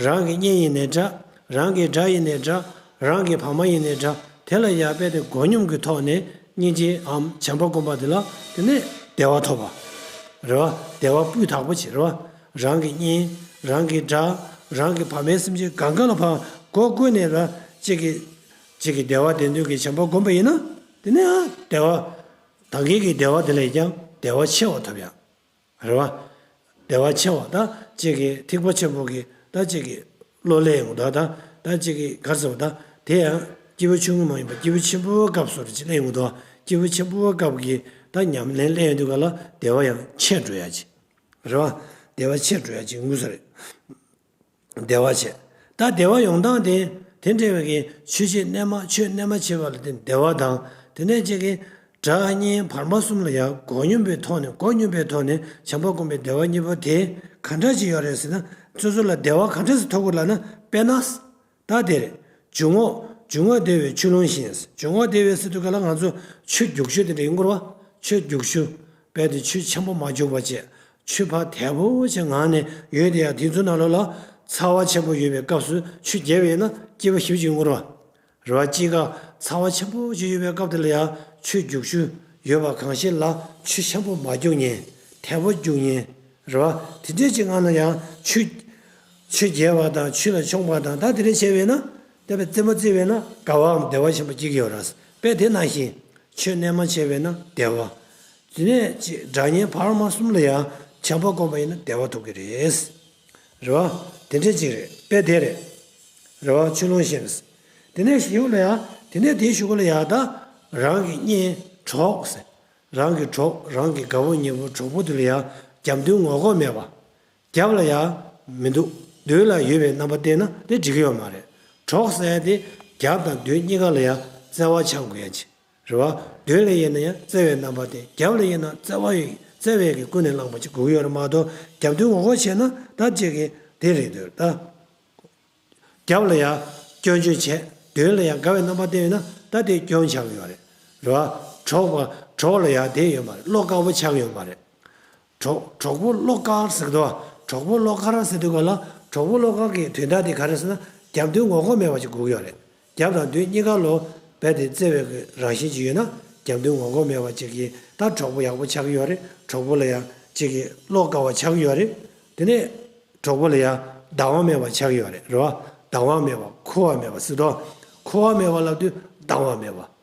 རང་གི་གཉེན་ཡིན་ནའི་འདྲ། རང་གི་དགྲ་ཡིན་ནའི་འདྲ། རང་གི་བར་མ་ཡིན་ནའི་འདྲ། དེ་ལ་ཡང་རྦད་དེ་མགོ་སྙོམས་ཀྱི་ཐོག་ནས་སྙིང་རྗེའམ་བྱམས་པ་སྒོམ་པ་དེ་ལ་དེ་ནས་བདེ་བ་ཐོབ་པ། རེད་བ། བདེ་བ་སྤུས་དག་པོ་ཅིག་རེད་བ། རང་གི་གཉེན། རང་གི་དགྲ། རང་གི་བར་མའི་སེམས་ཅན་གང་ག་ལ་ཕར་མགོ་བསྐོར་ནས་ར་གཅིག་གི་གཅིག་གི་བདེ་བ་དེ་འདོད་ཀྱི་བྱམས་པ་སྒོམ་པ་ཡིན་ན། དེ་ནས་ཨ་བདེ་བ། ད་གིན་གྱི་བདེ་བ་དེ་ལས་ཀྱང་བདེ་བ་ཆེ་བ་ཐོབ་ཡ། རེད་བ། བདེ་བ་ཆེ་བ་དང་གཅིག་གི་ཐེག་པ་ཆེན་པོ་གི་ད་གཅིག་གི་བློ་ལས་ཡོང་དོ། ད་ད་གཅིག་གི་གར་སོ་ད་དེ་ཡང་སྐྱེས་བུ་ཆུང་ངུ་མ་ཡིན་པ་སྐྱེས་བུ་ཆེན་པོའི་སྐབས་སུ་རེ་ཅིག་ལས་ཡོང་དོ། སྐྱེས་བུ་ཆེན་པོའི་སྐབས་ཀྱི་ད་ཉམས་ལེན་ལས་ཡོང་དུས་ག་ལ་བདེ་བ་ཡང་ཆེ་འགྲོ་ཡ་ཅིག་རེད་བ། བདེ་བ་ཆེ་འགྲོ་ཡ་ཅིག་ཡོང་གི་ས་རེད། བདེ་བ་ཆེ། ད་བདེ་བ་ཡོང་སྟངས་དེ་དེ་འདྲ་བའི་གི་ཆོས་བྱེད་རྣལ་མ་ཆོས་རྣལ་མ་བྱེད་པ་ལ་བརྟེན་བདེ་བ་དང་དེ་ནས་ཅིག་གི་སྒྲ་སྙན་བར་མ་གསུམ་ལ་ཡང་སྒོ་སྙོམས་པའི་ཐོག་ནས་སྒོ་སྙོམས་པའི་ཐོག་ནས་བྱམས་པ་སྒོམ་པའི་བདེ་བ་གཉིས་པོ་དེ་ག་འདྲ་ཅིག་ཡོད་རེད་ཟེར་ན། སོ་སོ་ལ་བདེ་བ་ག་འདྲ་ཞིག་ཐོབ་དགོས་ལབ་ན། དཔེར་ན། ད་དེ་རེད། འཇུག་ངོགས་འཇུག་ངོགས་བདེ་བའི་ཆུ་ཀླུང་བཞིན། འཇུག་ངོགས་བདེ་བའི་ཟེར་དུས་ག་ལ་ང་ཚོ་ཆུ་རྒྱུག་ཆུ་དེ་འདྲ་ཡིན་དགོས་རེད་བ། ཆུ་རྒྱུག་ཆུ། དཔེ་དེ་ཆུ་ཆེན་པོ་མ་རྒྱུག་པ་བྱས། ཆུ་ཕར་དལ་པོ་བྱས་ངང་ནས་ཡོད་དེ་ཡང་དེ་ཚོ་ནང་ལོགས་ལ་ཚ་བ་ཆེན་པོ་ཡོད་པའི་སྐབས་སུ་ཆུ་རྒྱས་པ་ཡིན་ན་སྐྱིད་པོ་ཞེ་པོ་ཅིག་ཡོང་གི་རེད་བ། རེད་བ། དཔྱིད་ཀ་ཚ་བ་ཆེན་པོ་ཞིག་ཡོད་པའི་སྐབས་དེ་ལ་ཡང་ཆུ་རྒྱུག་ཆུ་ཡོད་པ་གང་ཞིག་ལ་ཆུ་ཆེན་པོ་མ་རྒྱུག་ཉན། དལ་པོ་རྒྱུག་ཉན། རེད་བ། དེ་འདྲས་ཅིག་ངང་ན་ཡང་ཆུ་ཆུ་རྒྱས་པ་དང་ཆུ་ལ་མཆོངས་པ་དང་ད་དེ་འདྲས་བྱས་པས་ན་དེ་བས་རྩེད་མོ་རྩེ་བས་ན་དགའ་བའམ་བདེ་བ་ཆེན་པོ་སྐྱེ་གི་ཡོད་རེད། དཔེ་དེ་ནང་བཞིན་ཆོས་རྣལ་མ་བྱས་པས་ན་བདེ་བ། དེ་ནས་ཅིག་སྒྲ་སྙན་བར་མ་གསུམ་ལ་ཡང་བྱམས་པ་སྒོམ་པ་ཡིན་ན་བདེ་བ་ཐོབ་ཀྱི་རེད། རེད་བ། དེ་འདྲས་ཅིག་རེད། དཔེ་དེ་རེད། རེད་བ། ཆུ་ཀླུང་བཞིན། དེ་ནས་གཞུག་ལ་ཡང་དེ་ནས་དེའི་གཞུག་ལ་ཡང་ད་རང་གི་གཉེན་གྲོགས་ཟེར། རང་གི་གྲོགས་རང་གི་དགའ་བོ་ཉེ་བོ་གྲོགས་པོ་དེ་ལ་ཡང་རྒྱབ་མདུན་ངོ་ལྐོག་མེད་པ། རྒྱབ་ལ་ཡང་མི་འདུག་མདུན་ལ་ཡོད་པའི་རྣམ་པ་བསྟན་ན་དེ་འགྲིག་གི་ཡོད་མ་རེད། གྲོགས་ཟེར་ཡ་དེ་རྒྱབ་དང་མདུན་གཉིས་ཀ་ལ་ཡང་བརྩེ་བ་འཆང་དགོས་ཡ་ཅིག་རེད་བ། མདུན་ལ་ཡིན་ན་ཡང་བརྩེ་བའི་རྣམ་པ་བསྟན། རྒྱབ་ལ་ཡིན་ན་བརྩེ་བ་ཡོད་བརྩེ་བའི་གི་ཀུན་ནས་བསླངས་པ་ཅིག་དགོས་ཀྱི་ཡོད་རེད་མ་གཏོགས་རྒྱབ་མདུན་ངོ་ལྐོག་བྱས་ན་ད་ཅིག་གི་དེ་རེད་འདོད་ད། རྒྱབ་ལ་ཡང་སྐྱོན་བརྗོད་བྱས། མདུན་ལ་ཡང་དགའ་བའི་རྣམ་པ་བསྟན་ཡོད་ན་ད་དེ་སྐྱོན་ཆགས་ཀྱི་ཡོད་རེད། རེད་བ། གྲོགས་པ་གྲོགས་ལ་ཡང་དེ་ཡོད་མ་རེད། བློ་དཀར་པོ་ཆགས་ཀྱི་ཡོད་མ་རེད། གྲོགས་གྲོགས་པོ་བློ་དཀར་ཟེར་གི་འདུག་བ། གྲོགས་པོ་བློ་དཀར་ཟེར་དུས་ག་ལ་གྲོགས་པོ་བློ་དཀར་གྱི་དོན་དག་དེ་ག་རེ་ཟེར་ན་རྒྱབ་མདུན་ངོ་ལྐོག་མེད་པ་ཅིག་དགོས་ཀྱི་ཡོད་རེད། རྒྱབ་དང་མདུན་གཉིས་ཀ་ལོ་རྦད་དེ་བརྩེ་བའི་གི་རང་བཞིན་ཅིག་ཡོད་ན་རྒྱབ་མདུན་ངོ་ལྐོག་མེད་པ་ཅིག་གིས་ད་གྲོགས་པོ་ཡག་པོ་ཆགས་ཀྱི་ཡོད་རེད། གྲོགས་པོ་ལ་ཡང་ཅིག་གིས་བློ་དཀར་བ་ཆགས་ཀྱི་ཡོད་རེད། དེ་ནས། གྲོགས་པོ་ལ་ཡང་སྡང་བ་མེད་པ་ཆགས་ཀྱི་ཡོད་རེད། རེད་བ། སྡང་བ་མེད་པ་འཁོར་བ་མེད་པ་ཟེར་དོ། འཁོར་བ་མེད་པ་ལབ་དུས་སྡང་བ་མེད་པ།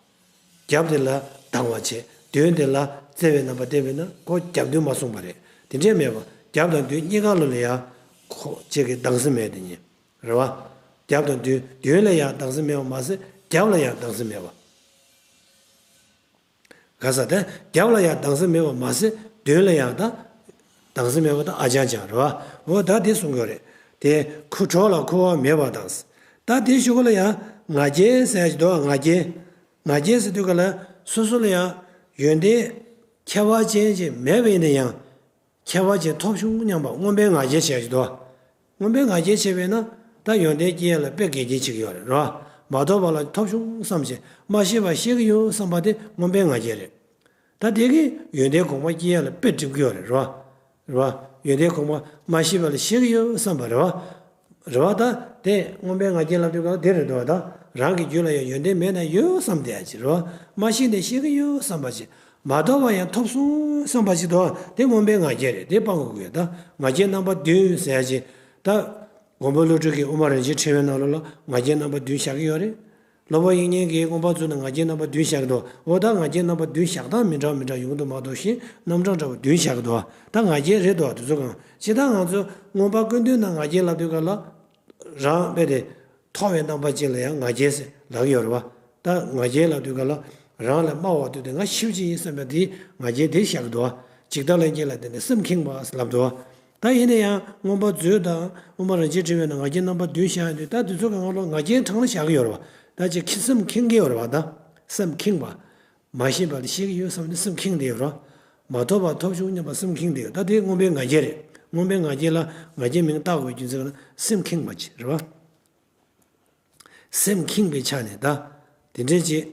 རྒྱབ་དེ་ལ་སྡང་བ་བྱས་མདུན་དེ་ལ་བརྩེ་བའི་རྣམ་པ་བསྟན་པས་ན་ཁོ་རྒྱབ་མདུན་མ་གསུངས་པ་རེད། དེ་འདྲས་མེད་པ་རྒྱབ་དང་མདུན་གཉིས་ཀ་ལོ་ལ་ཡང་ཁོ་ཅིག་གི་སྡང་སེམས་མེད་དེ་ཉིད། རེད་བ། རྒྱབ་དང་མདུན་མདུན་ལ་ཡང་སྡང་སེམས་མེད་པ་མ་ཟད་རྒྱབ་ལ་ཡང་སྡང་སེམས་མེད་པ། ག་ས་དེ་རྒྱབ་ལ་ཡང་སྡང་སེམས་མེད་པ་མ་ཟད་མདུན་ལ་ཡང་ད་སྡང་སེམས་མེད་པ་ད་ཨ་ཅང་ཅང་རེད་བ། འོ་ད་དེ་གསུང་གི་ཡོད་རེད། དེ་ཁུ་གྲོགས་ལ་འཁོར་བ་མེད་པ་དང་། ད་དེ་གཞུག་གུ་ལ་ཡང་ང་རྒྱལ་ཟེར་ཡ་ཞིག་འདུག་ང་རྒྱལ། ང་རྒྱལ་ཟེར་དུས་ག་ལ་སོ་སོ་ལ་ཡང་ཡོན་ཏན་ཁྱད་པར་ཅན་ཅིག་མེད་པ་ཡིན་ན་ཡང་། ཁྱད་པར་ཅན་ཐོབ་བྱུང་སྙམ་པ་མངོན་པའི་ང་རྒྱལ་བྱས་ཀྱི་འདུག་མངོན་པའི་ང་རྒྱལ་བྱས་པས་ན་ད་ཡོན་ཏན་སྐྱེ་ཡ་ལ་དཔེ་གལ་ཆེན་ཆགས་ཀྱི་ཡོད་རེད་རོ། མ་ཐོབ་པ་ལ་ཐོབ་བྱུང་བསམ་བྱས་མ་ཤེས་པ་ཤེས་ཀྱི་ཡོད་བསམ་པ་དེ་མངོན་པའི་ང་རྒྱལ་རེད། ད་དེ་གིས་ཡོན་ཏན་གོང་མ་སྐྱེ་ཡ་ལ་དཔེ་སྒྲིབ་ཀྱི་ཡོད་རེད་རོ། རེད་བ། ཡོན་ཏན་གོང་མ་མ་ཤེས་པ་ལ་ཤེས་ཀྱི་ཡོད་བསམ་པ་རེད་བ། རེད་བ། ད་དེ་མངོན་པའི་ང་རྒྱལ་ལབ་དུས་སྐབས་དེ་རེད་འདུག་བ། ད་རང་གི་རྒྱུད་ལ་ཡང་ཡོན་ཏན་མེད་ན་ཡོད་བསམ་བསྡད་ཡ་ཅིག་རེད་བ། མ་ཤེས་ནས་ཤེས་ཀྱི་ཡོད་བསམ་པ་ཅིག་མ་ཐོབ་པ་ཡང་ཐོབ་སོང་བསམ་པ་ཅིག་འདུག་བ། དེ་མངོན་པའི་ང་རྒྱལ་རེད། དེ་སྤང་དགོས་ཀྱི་ཡོད། ད་ང་རྒྱལ་རྣམ་པ་བདུན་ཟེར་ཡ་ཅིག་ད་མགོན་པོ་ཀླུ་སྒྲུབ་ཀྱིས་དབུ་མ་རིན་ཆེན་ཕྲེང་བའི་ནང་ལོགས་ལ་ང་རྒྱལ་རྣམ་པ་བདུན་བཞག་གི་ཡོད་རེད། སློབ་དཔོན་དབྱིག་གཉེན་གྱིས་མངོན་པ་མཛོད་ནས་ང་རྒྱལ་རྣམ་པ་བདུན་བཞག་གི་འདུག་འོ་ད་ང་རྒྱལ་རྣམ་པ་བདུན་བཞག་སྟངས་མི་འདྲ་མི་འདྲ་ཡོང་གི་འདུག་མ་གཏོགས་གཞན་རྣམ་གྲངས་འདྲ་བ་བདུན་བཞག་གི་འདུག་ད་ང་རྒྱལ་རེད་འདུག་དེ་ཚོ་གང་ཅི་ད་ང་ཚོ་མངོན་པ་ཀུན་བཏུས་ནང་ང་རྒྱལ་ལབ་དུས་ག་ལ་རང་དཔེ་དེ་མཐོ་བའི་རྣམ་པ་ཅན་ལ་ཡང་ང་རྒྱལ་ཟེར་ལབ་ཀྱི་ཡོད་རེད་བ། ད་ང་རྒྱལ་ལབ་དུས་ག་ལ་རང་ལས་དམའ་བ་དུས་དེ་ང་ཤེས་ཀྱི་ཡིན་བསམ་པ་དེ་ང་རྒྱལ་དེ་བཞག་གི་འདུག་ཇི་ལྟར་ལྷན་སྐྱེས་ལ་བརྟེན་ནས་སེམས་ཁེངས་པ་ལབ་འདུག་ད་ཡིན་ན་ཡང་མངོན་པ་མཛོད་དང་དབུ་མ་རིན་ཆེན་ཕྲེང་བའི་ནང་ང་རྒྱལ་རྣམ་པ་བདུན་བཞག་ཡོད་དུས་ད་དེ་ཚོ་གང་ག་ལོ་ང་རྒྱལ་གྲངས་ལ་བཞག་གི་ཡོད་རེད་བ། ད་ཅིག་ཁྱི་སེམས་ཁེངས་ཀྱི་ཡོད་རེད་བ། ད་སེམས་ཁེངས་པ། མ་ཤེས་པ་ལ་ཤེས་ཀྱི་ཡོད་བསམ་ནས་སེམས་ཁེངས་བསྡད་ཡོད་རེད་བ། མ་ཐོབ་པ་ཐོབ་བྱུང་སྙམ་པ་སེམས་ཁེངས་བསྡད་ཡོད། ད་དེ་མངོན་པའི་ང་རྒྱལ་རེད། མངོན་པའི་ང་རྒྱལ་ལ་ང་རྒྱལ་མིང་བཏགས་དགོས་རྒྱུ་མཚན་ལ་སེམས་ཁེངས་པ་ཅིག་རེད་བ། སེམས་ཁེངས་པའི་ཆ་ནས་ད། དེ་འདྲའི་ཅིག་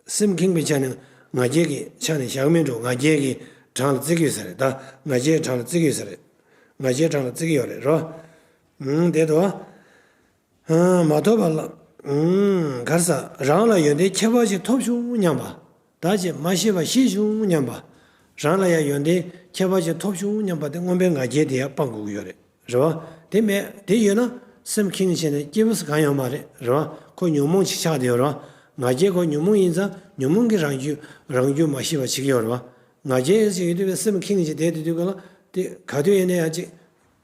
སེམས་ཁེངས་པའི་ཆ་ནས་ང་རྒྱལ་གྱི་ཆ་ནས་བཞག་མིན་འགྲོ། ང་རྒྱལ་གྱི་གྲངས་ལ་བརྩི་གི་ཡོད་ས་རེད་ད། ང་རྒྱལ་གྲངས་ལ་བརྩི་གི་ཡོད་ས་རེད། ང་རྒྱལ་གྲངས་ལ་བརྩི་གི་ཡོད་རེད་རོ། ཨང་དེ་དོ། ཨང་མ་ཐོབ་པ་ལ། ཨང་ག་རེ་ཟ། རང་ལ་ཡོན་ཏན་ཁྱད་པར་ཅིག་ཐོབ་བྱུང་སྙམ་པ། ད་ཅེས་མ་ཤེས་པ་ཤེས་བྱུང་སྙམ་པ། རང་ལ་ཡང་ཡོན་ཏན་ཁྱད་པར་ཅིག་ཐོབ་བྱུང་སྙམ་པ་དེ་མངོན་པའི་ང་རྒྱལ་དེ་ཡང་སྤང་དགོས་ཀྱི་ཡོད་རེད། རེད་བ། དེ་མེད་དེ་ཡོད་ན་སེམས་ཁེངས་བྱས་ནས་སྐྱིད་པོ་ཟེར་གང་ཡོད་མ་རེད། རེད་བ། ཁོ་ཉོན་མོངས་ཅིག་ཆགས་བསྡད་ཡོད་རེད་བ། ང་རྒྱལ་ཁོ་ཉོན་མོངས་ཡིན་ཙང་ཉོན་མོངས་ཀྱིས་རང་རྒྱུད་རང་རྒྱུད་མ་ཤེས་པ་བྱེད་ཀྱི་ཡོད་རེད་བ། ང་རྒྱལ་ཡོད་དུས་པའི་སེམས་ཁེངས་བྱས་བསྡད་དུས་དུས་ག་ལ་ དེ་ག་དུས་ཡིན་ན་ཡང་ཅིག་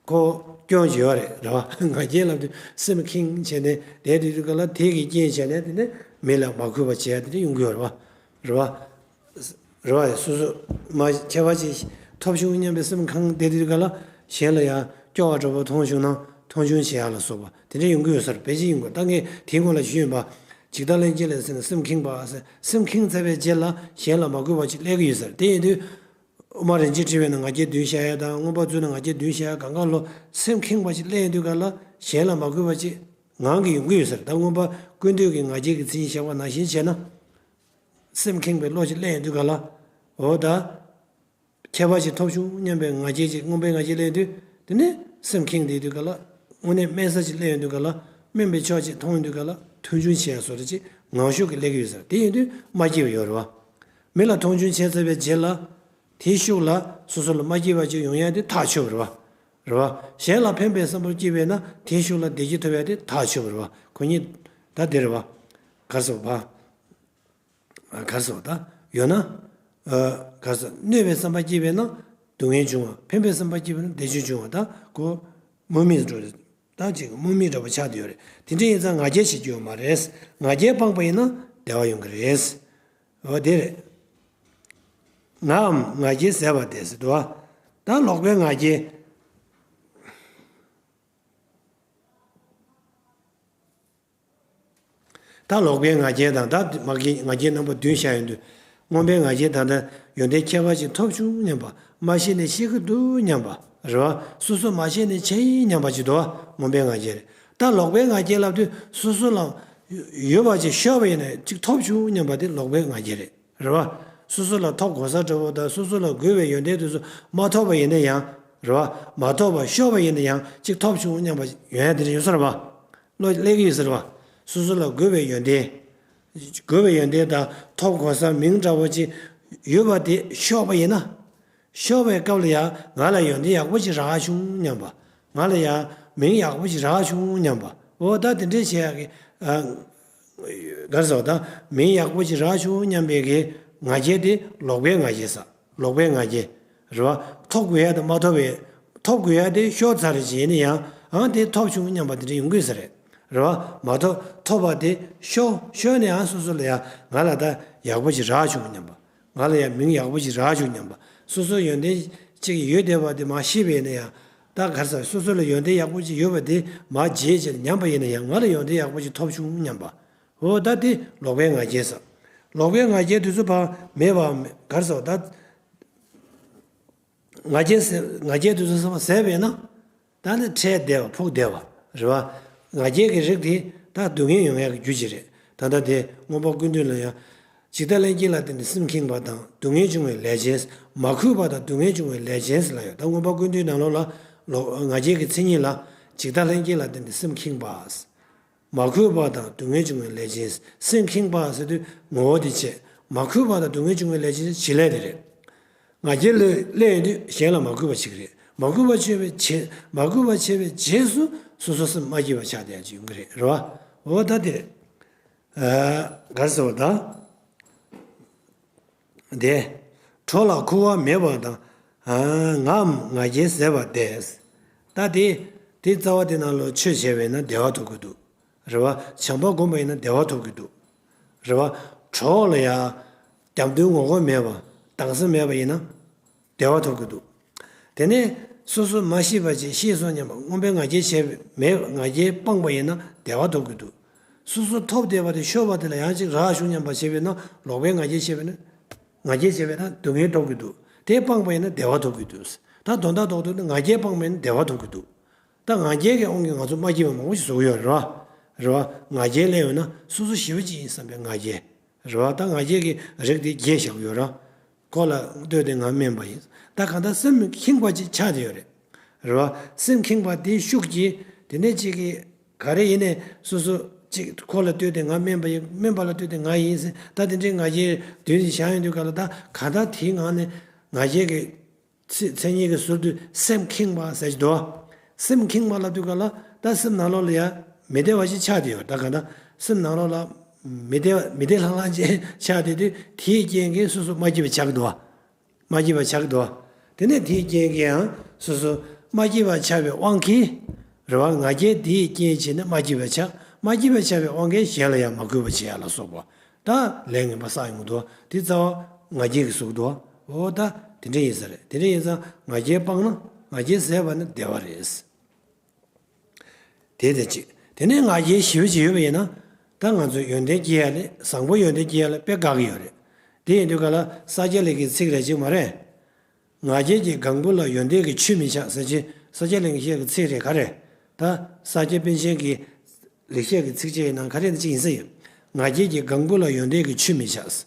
ཁོ་སྐྱོན་ཅིག་ཡོད་རེད། རེད་བ། ང་རྒྱལ་ལབ་དུས་སེམས་ཁེངས་བྱས་ནས་བསྡད་དུས་དུས་ག་ལ་དེ་གི་རྐྱེན་བྱས་ནས་དེ་ནས་མི་ལ་མ་གུས་པ་བྱས་དེ་འདྲ་ཡོང་གི་ཡོད་རེད་བ། རེད་བ། རེད་བ། སོ་སོ་མ་ཁྱད་པར་ཅིག་ཐོབ་བྱུང་སྙམ་པའི་སེམས་ཁེངས་བསྡད་དུས་ག་ལ་གཞན་ལ་ཡང་སྐྱོ་བ་འདྲ་པོ་མཐོང་བྱུང་ན་མཐོང་ཆུང་བྱེད་ཡ་ལ་སོགས་པ་དེ་འདྲ་ཡོང་གི་ཡོད་ས་རེད། དཔེ་ཅིག་ཡིན་དགོས། ད་ངས་དེའི་སྔོན་ལ་ཞུས་ཡིན་པ། ཇི་ལྟར་ལྷན་སྐྱེས་ལས་ཟེར་ན་སེམས་ཁེངས་པ་ཟེར། སེམས་ཁེངས་ཚར་བའི་རྗེས་ལ་གཞན་ལ་མ་གུས་པ་ཅིག་སླེབས་ཀྱི་ཡོད་ས་རེད། དེ་ཡིན་དུས། དབུ་མ་རིན་ཆེན་ཕྲེང་བའི་ནང་ང་རྒྱལ་བདུན་བཤད་ཡ་དང་། མངོན་པ་མཛོད་ནང་ང་རྒྱལ་བདུན་བཤད་ཡ་གང་ག་ལོ་སེམས་ཁེངས་པ་ཅིག་སླེབས་ཡོང་དུས་ག་ལ་གཞན་ལ་མ་གུས་པ་ཅིག་ངང་གིས་ཡོང་གི་ཡོད་ས་རེད། ད་མངོན་པ་ཀུན་བཏུས་ཀྱི་ང་རྒྱལ་གྱི་མཚན་ཉིད་བཤད་པ་ནང་བཞིན་བྱས་ན། སེམས་ཁེངས་པའི་བློ་ཅིག་སླེབས་ཡོང་དུས་ག་ལ། འོ་ད། ཁྱད་པར་ཅིག་ཐོབ་བྱུང་སྙམ་པའི་ང་རྒྱལ་ཅིག་མངོན་པའི་ང་རྒྱལ་སླེབས་ཡོང་དུས། དེ་ནས་སེམས་ཁེངས་བསྡད་དུས་ག་ལ། དངོས་གནས་དམན་ས་ཅིག་སླེབས་ཡོང་དུས་ག་ལ། དམན་པའི་ཕྱོགས་ཅིག་མཐོང་ཡོང་དུས་ག་ལ། མཐོང་ཆུང་བྱེད་ཡ་བཟོ་འདྲ་ཅིག་ངང་ཤུགས་ཀྱིས་སླེབས་ཀྱི་ཡོད་ས་རེད། དེ་ཡིན་དུས་མ་སྐྱིད་པ་ཡོད་རེད་བ། མི་ལ་མཐོང་ཆུང་བྱས་ཚར་བའི་རྗེས་ལ། དེའི་ཤུགས་ལ་སོ་སོ་ལ་མ་སྐྱིད་པ་ཅིག་ཡོང་ཡ་དེ་ཐག་ཆོད་པ་རེད་བ། རེད་བ། གཞན་ལ་ཕན་པའི་བསམ་བློ་སྐྱེས་པས་ན་དེའི་ཤུགས་ལ་བདེ་སྐྱིད་ཐོབ་ཡ་དེ་ཐག་ཆོད་པ་རེད་བ། ཁོ་གཉིས་ད་དེ་རེད་བ། ག་རེ་ཟེར་བ། ག་རེ་ཟེར་བ་ད། ཡོད་ན། ཨ། ག་རེ་ཟེར། གནོད་པའི་བསམ་པ་སྐྱེས་པས་ན་སྡུག་བསྔལ་འབྱུང་བ། ཕན་པའི་བསམ་པ་སྐྱེས་པས་ན་བདེ་སྐྱིད་འབྱུང་བ། ད་ཁོ་དམིགས་མེད་འགྲོ་རེད། ད་ཅིག་དམིགས་མེད་འདྲ་པོ་ཆགས་བསྡད་ཡོད་རེད། དེ་འདྲ་ཡིན་ཙང་ང་རྒྱལ་བྱེད་རྒྱུ་ཡོད་མ་རེད། ང་རྒྱལ་སྤངས་པ་ཡིན་ན་བདེ་བ་ཡོང་གི་རེད། འོ་དེ་རེད། ངའམ་ང་རྒྱལ་ཟད་པ་དེ་ཟེར་འདུག་བ། ད་ལོག་པའི་ང་རྒྱལ། ད་ལོག་པའི་ང་རྒྱལ་དང་། ད་མ་གི་ང་རྒྱལ་རྣམ་པ་བདུན་བཤད་ཡོང་དུས། མངོན་པའི་ང་རྒྱལ་ད་ལྟ་ཡོན་ཏན་ཁྱད་པར་ཅན་ཐོབ་བྱུང་སྙམ་པ། མ་ཤེས་ནས་ཤེས་ཀྱི་འདུག་སྙམ་པ། རེད་བ། སོ་སོ་མ་ཤེས་ནས་ཤེས་ཡིན་སྙམ་པ་ཅིག་འདུག་བ། མངོན་པའི་ང་རྒྱལ་རེད། ད་ལོག་པའི་ང་རྒྱལ་ལབ་དུས་སོ་སོ་ལ་ཡོད་པ་ཅིག་ཤོར་བ་ཡིན་ན་ཅིག་ཐོབ་བྱུང་སྙམ་པ་དེ་ལོག་པའི་ང་རྒྱལ་རེད། རེད་བ། སོ་སོ་ལ་ཐོབ་གོ་ས་འདྲ་པོ་དང་སོ་སོ་ལ་དགོས་པའི་ཡོན་ཏན་དེ་ཚོ་མ་ཐོབ་པ་ཡིན་ན་ཡང་། རེད་བ། མ་ཐོབ་པ་ཤོར་བ་ཡིན་ན་ཡང་ཅིག་ཐོབ་བྱུང་སྙམ་པ་ཡོང་ཡ་དེ་འདྲ་ཡོད་ས་རེད་བ། བློ་སླེབས་ཀྱི་ཡོད་ས་རེད་བ། སོ་སོ་ལ་དགོས་པའི་ཡོན་ཏན། དགོས་པའི་ཡོན་ཏན་དང་ཐོབ་གོ་ས་མིང་འདྲ་པོ་ཅིག་ཡོད་པ་དེ་ཤོར་བ་ཡིན་ན། ཤོར་བའི་སྐབས་ལ་ཡང་ང་ལ་ཡོན་ཏན་ཡག་པོ་ཅིག་རག་བྱུང་སྙམ་པ། ང་ལ་ཡང་མིང་ཡག་པོ་ཅིག་རག་བྱུང་སྙམ་པ། འོ་ད་དེ་འདྲས་བྱེད་ཡག་གི། ཨ། ག་རེ་ཟེར་བ་ད། མིང་ཡག་པོ་ཅིག་རག་བྱུང་སྙམ་པའི་གི་ང་རྒྱལ་དེ་ལོག་པའི་ང་རྒྱལ་ཟེར། ལོག་པའི་ང་རྒྱལ། རེད་བ། ཐོབ་དགོས་ཡ་དང་མ་ཐོབ་པའི། ཐོབ་དགོས་ཡ་དེ་ཤོར་ཚར་རེད་ཅེས་ཡིན་ན་ཡང་། ཨང་། དེ་ཐོབ་བྱུང་སྙམ་པ་དེ་འདྲ་ཡོང་གི་ཡོད་ས་རེད། རེད་བ། མ་ཐོབ། ཐོབ་པ་དེ་ཤོར། ཤོར་ནས་ཨང་། སོ་སོ་ལ་ཡང་ང་ལ་ད་ཡག་པོ་ཅིག་རག་བྱུང་སྙམ་པ། ང་ལ་ཡང་མིང་ཡག་པོ་ཅིག་རག་བྱུང་སྙམ་པ། སོ་སོ་ཡོན་ཏན་ཅིག་ཡོད་བསྡད་པ་དེ་མ་ཤེས་པ་ཡིན་ན་ཡང་། ད་ག་རེ་ཟེར། སོ་སོ་ལ་ཡོན་ཏན་ཡག་པོ་ཅིག་ཡོད་པ་དེ་མ་བརྗེད་ཅེས་ཉམས་པ་ཡིན་ན་ཡང་། ང་ལ་ཡོན་ཏན་ཡག་པོ་ཅིག་ཐོབ་བྱུང་སྙམ་པ། འོ་ད་དེ་ལོག་པའི་ང་རྒྱལ་ཟེར། ལོག་པའི་ང་རྒྱལ་དེ་ཚོ་ཕར་མེད་པ། ག་རེ་ཟེར་བ་ད། ང་རྒྱལ་ཟེར། ང་རྒྱལ་དེ་ཚོ་ཚང་མ་ཟད་པས་ན། ད་ནི་འཕྲལ་བདེ་བ། ཕུགས་བདེ་བ། རེད་བ། ང་རྒྱལ་གྱི་རིགས་དེ་ད་སྡུག་བསྔལ་ཡོང་ཡག་གི་རྒྱུ་ཅིག་རེད། ད་ལྟ་དེ་མངོན་པ་ཀུན་བཏུས་ལ་ཡང་། ཇི་ལྟར་ལྷན་སྐྱེས་ལ་བརྟེན་ཏེ་སེམས་ཁེངས་པ་དང་སྡུག་བསྔལ་འབྱུང་བའི་ལས་ཅན། མ་གུས་པ་དང་སྡུག་བསྔལ་འབྱུང་བའི་ལས་ཅན་ལབ་ཡོད། ད་མངོན་པ་ཀུན་བཏུས་ནང་ལོགས་ལ། ལོག་ང་རྒྱལ་གྱི་མཚན་ཉིད་ལ། ཇི་ལྟར་ལྷན་སྐྱེས་ལ་བརྟེན་ཏེ་སེམས་ཁེངས་པ། མ་གུས་པ་དང་སྡུག་བསྔལ་འབྱུང་བའི་ལས་ཅན། སེམས་ཁེངས་པ་ཟེར་དུས་ངོ་བོ་དེ་བྱས། མ་གུས་པ་དང་སྡུག་བསྔལ་འབྱུང་བའི་ལས་ཅན་བྱེད་ལས་དེ་རེད། ང་རྒྱལ་ལ་སླེབས་ཡོང་དུས་གཞན་ལ་མ་གུས་པ་བྱེད་ཀྱི་རེད། མ་གུས་པ་བྱས་པའི་རྗེས། མ་གུས་པ་བྱས་པའི་རྗེས་སུ་སོ་སོ་སེམས་མ་སྐྱིད་པ་ཆགས་བསྡད་ཡག་ཅིག་ཡོང་གི་རེད། རེད་བ། འོ་ད་དེ་རེད། ཨ། ག་རེ་ཟེར་བ་ད། དེ། གྲོགས་ལ་མཁུ་བ་མེད་པ་དང་། ཨ། ངའམ་ང་རྒྱལ་ཟད་པ་སྟེ། ད་དེ། དེ་རྩ་བ་དེ་ནང་ལོགས་ཆོས་བྱས་པས་ན་བདེ་བ་ཐོབ་ཀྱི་འདུག། རེད་བ། བྱམས་པ་བསྒོམས་པ་ཡིན་ན་བདེ་བ་ཐོབ་ཀྱི་འདུག། རེད་བ། གྲོགས་ལ་ཡང་། རྒྱབ་མདུན་ངོ་རྒོལ་མེད་པ། སྡང་སེམས་མེད་པ་ཡིན་ན། བདེ་བ་ཐོབ་ཀྱི་འདུག། དེ་ནས་སོ་སོ་མ་ཤེས་པ་ཅིག་ཤེས་སོང་སྙམ་པ། མངོན་པའི་ང་རྒྱལ་བྱས་པ་མེད། ང་རྒྱལ་སྤངས་པ་ཡིན་ན་བདེ་བ་ཐོབ་ཀྱི་འདུག། སོ་སོ་ཐོབ་བསྡད་པ་དེ་ཤོར་བ་དེ་ལ་ཡང་ཅིག་རག་བྱུང་སྙམ་པ་བྱས་པས་ན་ལོག་པའི་ང་རྒྱལ་བྱས་པས་ན། ང་རྒྱལ་བྱས་པས་ན་སྡུག་བསྔལ་ཐོབ་ཀྱི་འདུག། དེ་སྤངས་པ་ཡིན་ན་བདེ་བ་ཐོབ་ཀྱི་འདུག། ད་དོན་དག་རྡོག་རྡོག་ནི་ང་རྒྱལ་སྤངས་པ་ཡིན་ན་བདེ་བ་ཐོབ་ཀྱི་འདུག། ད་ང་རྒྱལ་གྱི་དབང་གིས་ང་ཚོ་མ་སྐྱིད་པ་མང་པོ་ཞིག་བཟོ་གི་ཡོད་རེད་བ། རེད་བ། ང་རྒྱལ་སླེབས་ཡོང་ན་སོ་སོ་ཞེ་པོ་ཅིག་ཡིན་བསམ་པའི་ང་རྒྱལ། རེད་བ། ད་ང་རྒྱལ་གྱི་རིགས་དེ་རྒྱས་བཞག་གི་ཡོད་རེད། ཁོ་ལ་ལྟོས་ཏེ་ང་དམན་པ་ཡིན། ད་གང་ལྟར་སེམས་ཁེངས་པ་ཅིག་ཆགས་བསྡད་ཡོད་རེད། རེད་བ། སེམས་ཁེངས་པ་དེའི་ཤུགས་ཀྱིས་དེ་ནས་ཅིག་གིས་ག་རེ་ཡིན་ནའི་སོ་སོ་ཅིག་ཁོ་ལ་ལྟོས་ཏེ་ང་དམན་པ་ཡིན། དམན་པ་ལ་ལྟོས་ཏེ་ང་ཡིན་ཟེར། ད་དེ་འདྲའི་ང་རྒྱལ་མདུན་དུ་བཞག་ཡོང་དུས་ག་ལ། ད་གང་ལྟར་དེའི་ངང་ནས་ང་རྒྱལ་གྱི་མཚན་མཚན་ཉིད་ཀྱི་ཟུར་དུ་སེམས་ཁེངས་པ་ཟེར་གྱི་འདུག། སེམས་ཁེངས་པ་ལབ་དུས་ག་ལ། ད་སེམས་ནང་ལོགས་ལ་ཡ་མི་བདེ་བ་ཞིག་ཆགས་བསྡད་ཡོད། ད་ག་ད་སེམས་ནང་ལོགས་ལ་མི་བདེ་བ། མི་བདེ་ལྷང་ལྷང་ཅིག་ཆགས་བསྡད་དུས་དེའི་རྐྱེན་གྱིས་སོ་སོ་མ་སྐྱིད་པ་ཆགས་ཀྱི་འདུག་བ། མ་སྐྱིད་པ་ཆགས་ཀྱི་འདུག་བ། དེ་ནས་དེའི་རྐྱེན་གྱིས་ཡང་སོ་སོ་མ་སྐྱིད་པ་ཆགས་པའི་དབང་གིས། རེད་བ། ང་རྒྱལ་དེའི་རྐྱེན་བྱས་ནས་མ་སྐྱིད་པ་ཆགས། མ་སྐྱིད་པ་ཆགས་པའི་དབང་གིས་གཞན་ལ་ཡང་མ་གུས་པ་བྱེད་ཡ་ལ་སོགས་པ། ད་ལས་ངན་པ་བསགས་ཡོང་གི་འདུག་དེ་རྩ་བ་ང་རྒྱལ་གྱི་གཟུགས་འདུག་འོ་ད་དེ་འདྲ་ཡིན་ས་རེད། དེ་འདྲ་ཡིན་ཙང་ང་རྒྱལ་སྤངས་ན། ང་རྒྱལ་ཟད་པ་ནི་བདེ་བ་རེད། དེ་དེ་གཅིག་དེ་ནས་ང་རྒྱལ་ཞི་བ་ཅིག་ཡོད་པ་ཡིན་ན། ད་ང་ཚོས་ཡོན་ཏན་སྐྱེ་ཡ་ལས། བཟང་པོ་ཡོན་ཏན་སྐྱེ་ཡ་ལས་དཔེ་དགའ་གི་ཡོད་རེད། དེ་ཡིན་དུས་ག་ལ་ས་སྐྱ་ལེགས་ཀྱི་ཚིག་རེ་གཅིག་མ་རེད། ང་རྒྱལ་གྱི་ལྒང་བུ་ལ་ཡོན་ཏན་གྱི་ཆུ་མི་ཆགས་ཟེར་གྱི། ས་སྐྱ་ལེགས་བཤད་ཀྱི་ཚིག་རེད། ག་རེ། ད་ས་སྐྱ་པཎ་ཆེན་གྱི་ལེགས་བཤད་ཀྱི་ཚིགས་བཅད་ཡི་ནང་ག་རེ་ཅིག་ཡིན་ས་ཡོད། ང་རྒྱལ་གྱི་ལྒང་བུ་ལ་ཡོན་ཏན་གྱི་ཆུ་མི་ཆགས།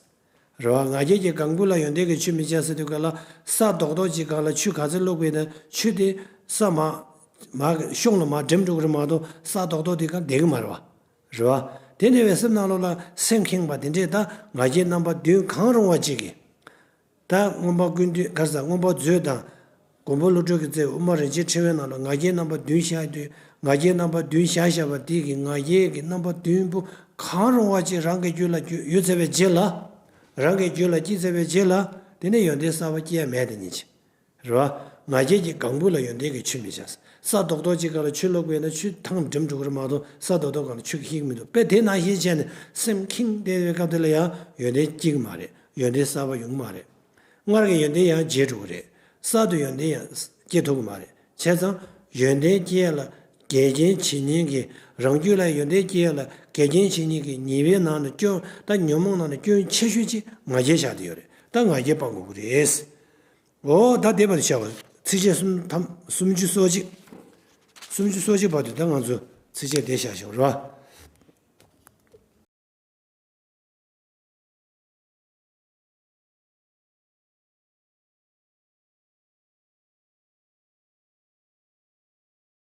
རེད་བ། ང་རྒྱལ་གྱི་ལྒང་བུ་ལ་ཡོན་ཏན་གྱི་ཆུ་མི་ཆགས་ཟེར་དུས་ག་ལ་ས་རྡོག་རྡོག་ཅིག་སྒང་ལ་ཆུ་ག་ཚོད་བླུགས་པ་ཡིན་ན་ཆུ་དེ་ས་མར་མར་གཤོང་ལ་མར་འགྲིམ་འགྲོ་གི་རེད་མ་གཏོགས་ས་རྡོག་རྡོག་དེ་ག་བསྡད་གི་མ་རེད་བ། རེད་བ། དེ་འདྲ་བའི་སེམས་ནང་ལོགས་ལ་སེམས་ཁེངས་པ་དེ་འདྲས། ད་ང་རྒྱལ་རྣམ་པ་བདུན་གང་རུང་བ་ཅིག་གིས། ད་མངོན་པ་ཀུན་བཏུས་ག་རེ་ཟེར། མངོན་པ་མཛོད་དང་། མགོན་པོ་ཀླུ་སྒྲུབ་ཀྱི་རྩལ། དབུ་མ་རིན་ཆེན་ཕྲེང་བའི་ནང་ལ་ང་རྒྱལ་རྣམ་པ་བདུན་བཞག་དུས། ང་རྒྱལ་རྣམ་པ་བདུན་བཞག་བཞག་པ་དེ་གི་ང་རྒྱལ་གྱི་རྣམ་པ་བདུན་པོ་གང་རུང་བ་ཅིག་རང་གི་རྒྱུད་ལ་ཡོད་ཚར་བའི་རྗེས་ལ། རང་གི་རྒྱུད་ལ་སྐྱེས་ཚར་བའི་རྗེས་ལ། དེ་ནས་ཡོན་ཏན་གསར་པ་སྐྱེ་ཡ་མེད་དེ་ཉིད་ཅིག་རེད་བ། ང་རྒྱལ་གྱི་ལྒང་བུ་ལ་ཡོན་ཏན་གྱི་ཆུ་མི་ཆགས། ས་རྡོག་རྡོག་ཅིག་སྒང་ལ་ཆུ་བླུགས་པ་ཡིན་ན་ཆུ་ཐང་འགྲིམ་འགྲོ་གི་རེད་མ་གཏོགས་ས་རྡོག་རྡོག་སྒང་ལ་ཆུ་གི་ཤིག་མི་འདུག་དཔེ་དེ་ནང་བཞིན་བྱས་ནས་སེམས་ཁེངས་བསྡད་པའི་སྐབས་དེ་ལ་ཡང་ཡོན་ཏན་སྐྱེ་གི་མ་རེད། ཡོན་ཏན་གསར་པ་ཡོང་གི་མ་རེད། སྔར་གྱི་ཡོན་ཏན་ཡང་བརྗེད་འགྲོ་གི་རེད། གསར་དུ་ཡོན་ཏན་ཡང་སྐྱེ་ཐུབ་ཀྱི་མ་རེད། བྱས་ཙང་ཡོན་ཏན་སྐྱེ་ཡ་ལ་འགལ་རྐྱེན་བྱེད་མཁན་གྱི། རང་རྒྱུད་ལ་ཡོན་ཏན་སྐྱེ་ཡ་ལ་འགལ་རྐྱེན་བྱེད་མཁན་གྱི་ཉེས་པའི་ནང་ནས་སྐྱོན། ད་ཉོན་མོངས་ནང་ནས་སྐྱོན་ཆེ་ཤོས་ཅིག་ང་རྒྱལ་ཆགས་བསྡད་ཡོད་རེད། ད་ང་རྒྱལ་སྤང་དགོས་ཀྱི་རེད། འོ་ད་དེ་བར་དུ་བྱ་བ། ཚིགས་བཅད་སུམ་ཐམ་སུམ་ཅུ་སོ་གཅིག་སུམ་ཅུ་སོ་གཅིག་བར་དུ་ད་ང་ཚོ་ཚིགས་བཅད་དེ་བཞག་ཞོག་རེད་བ།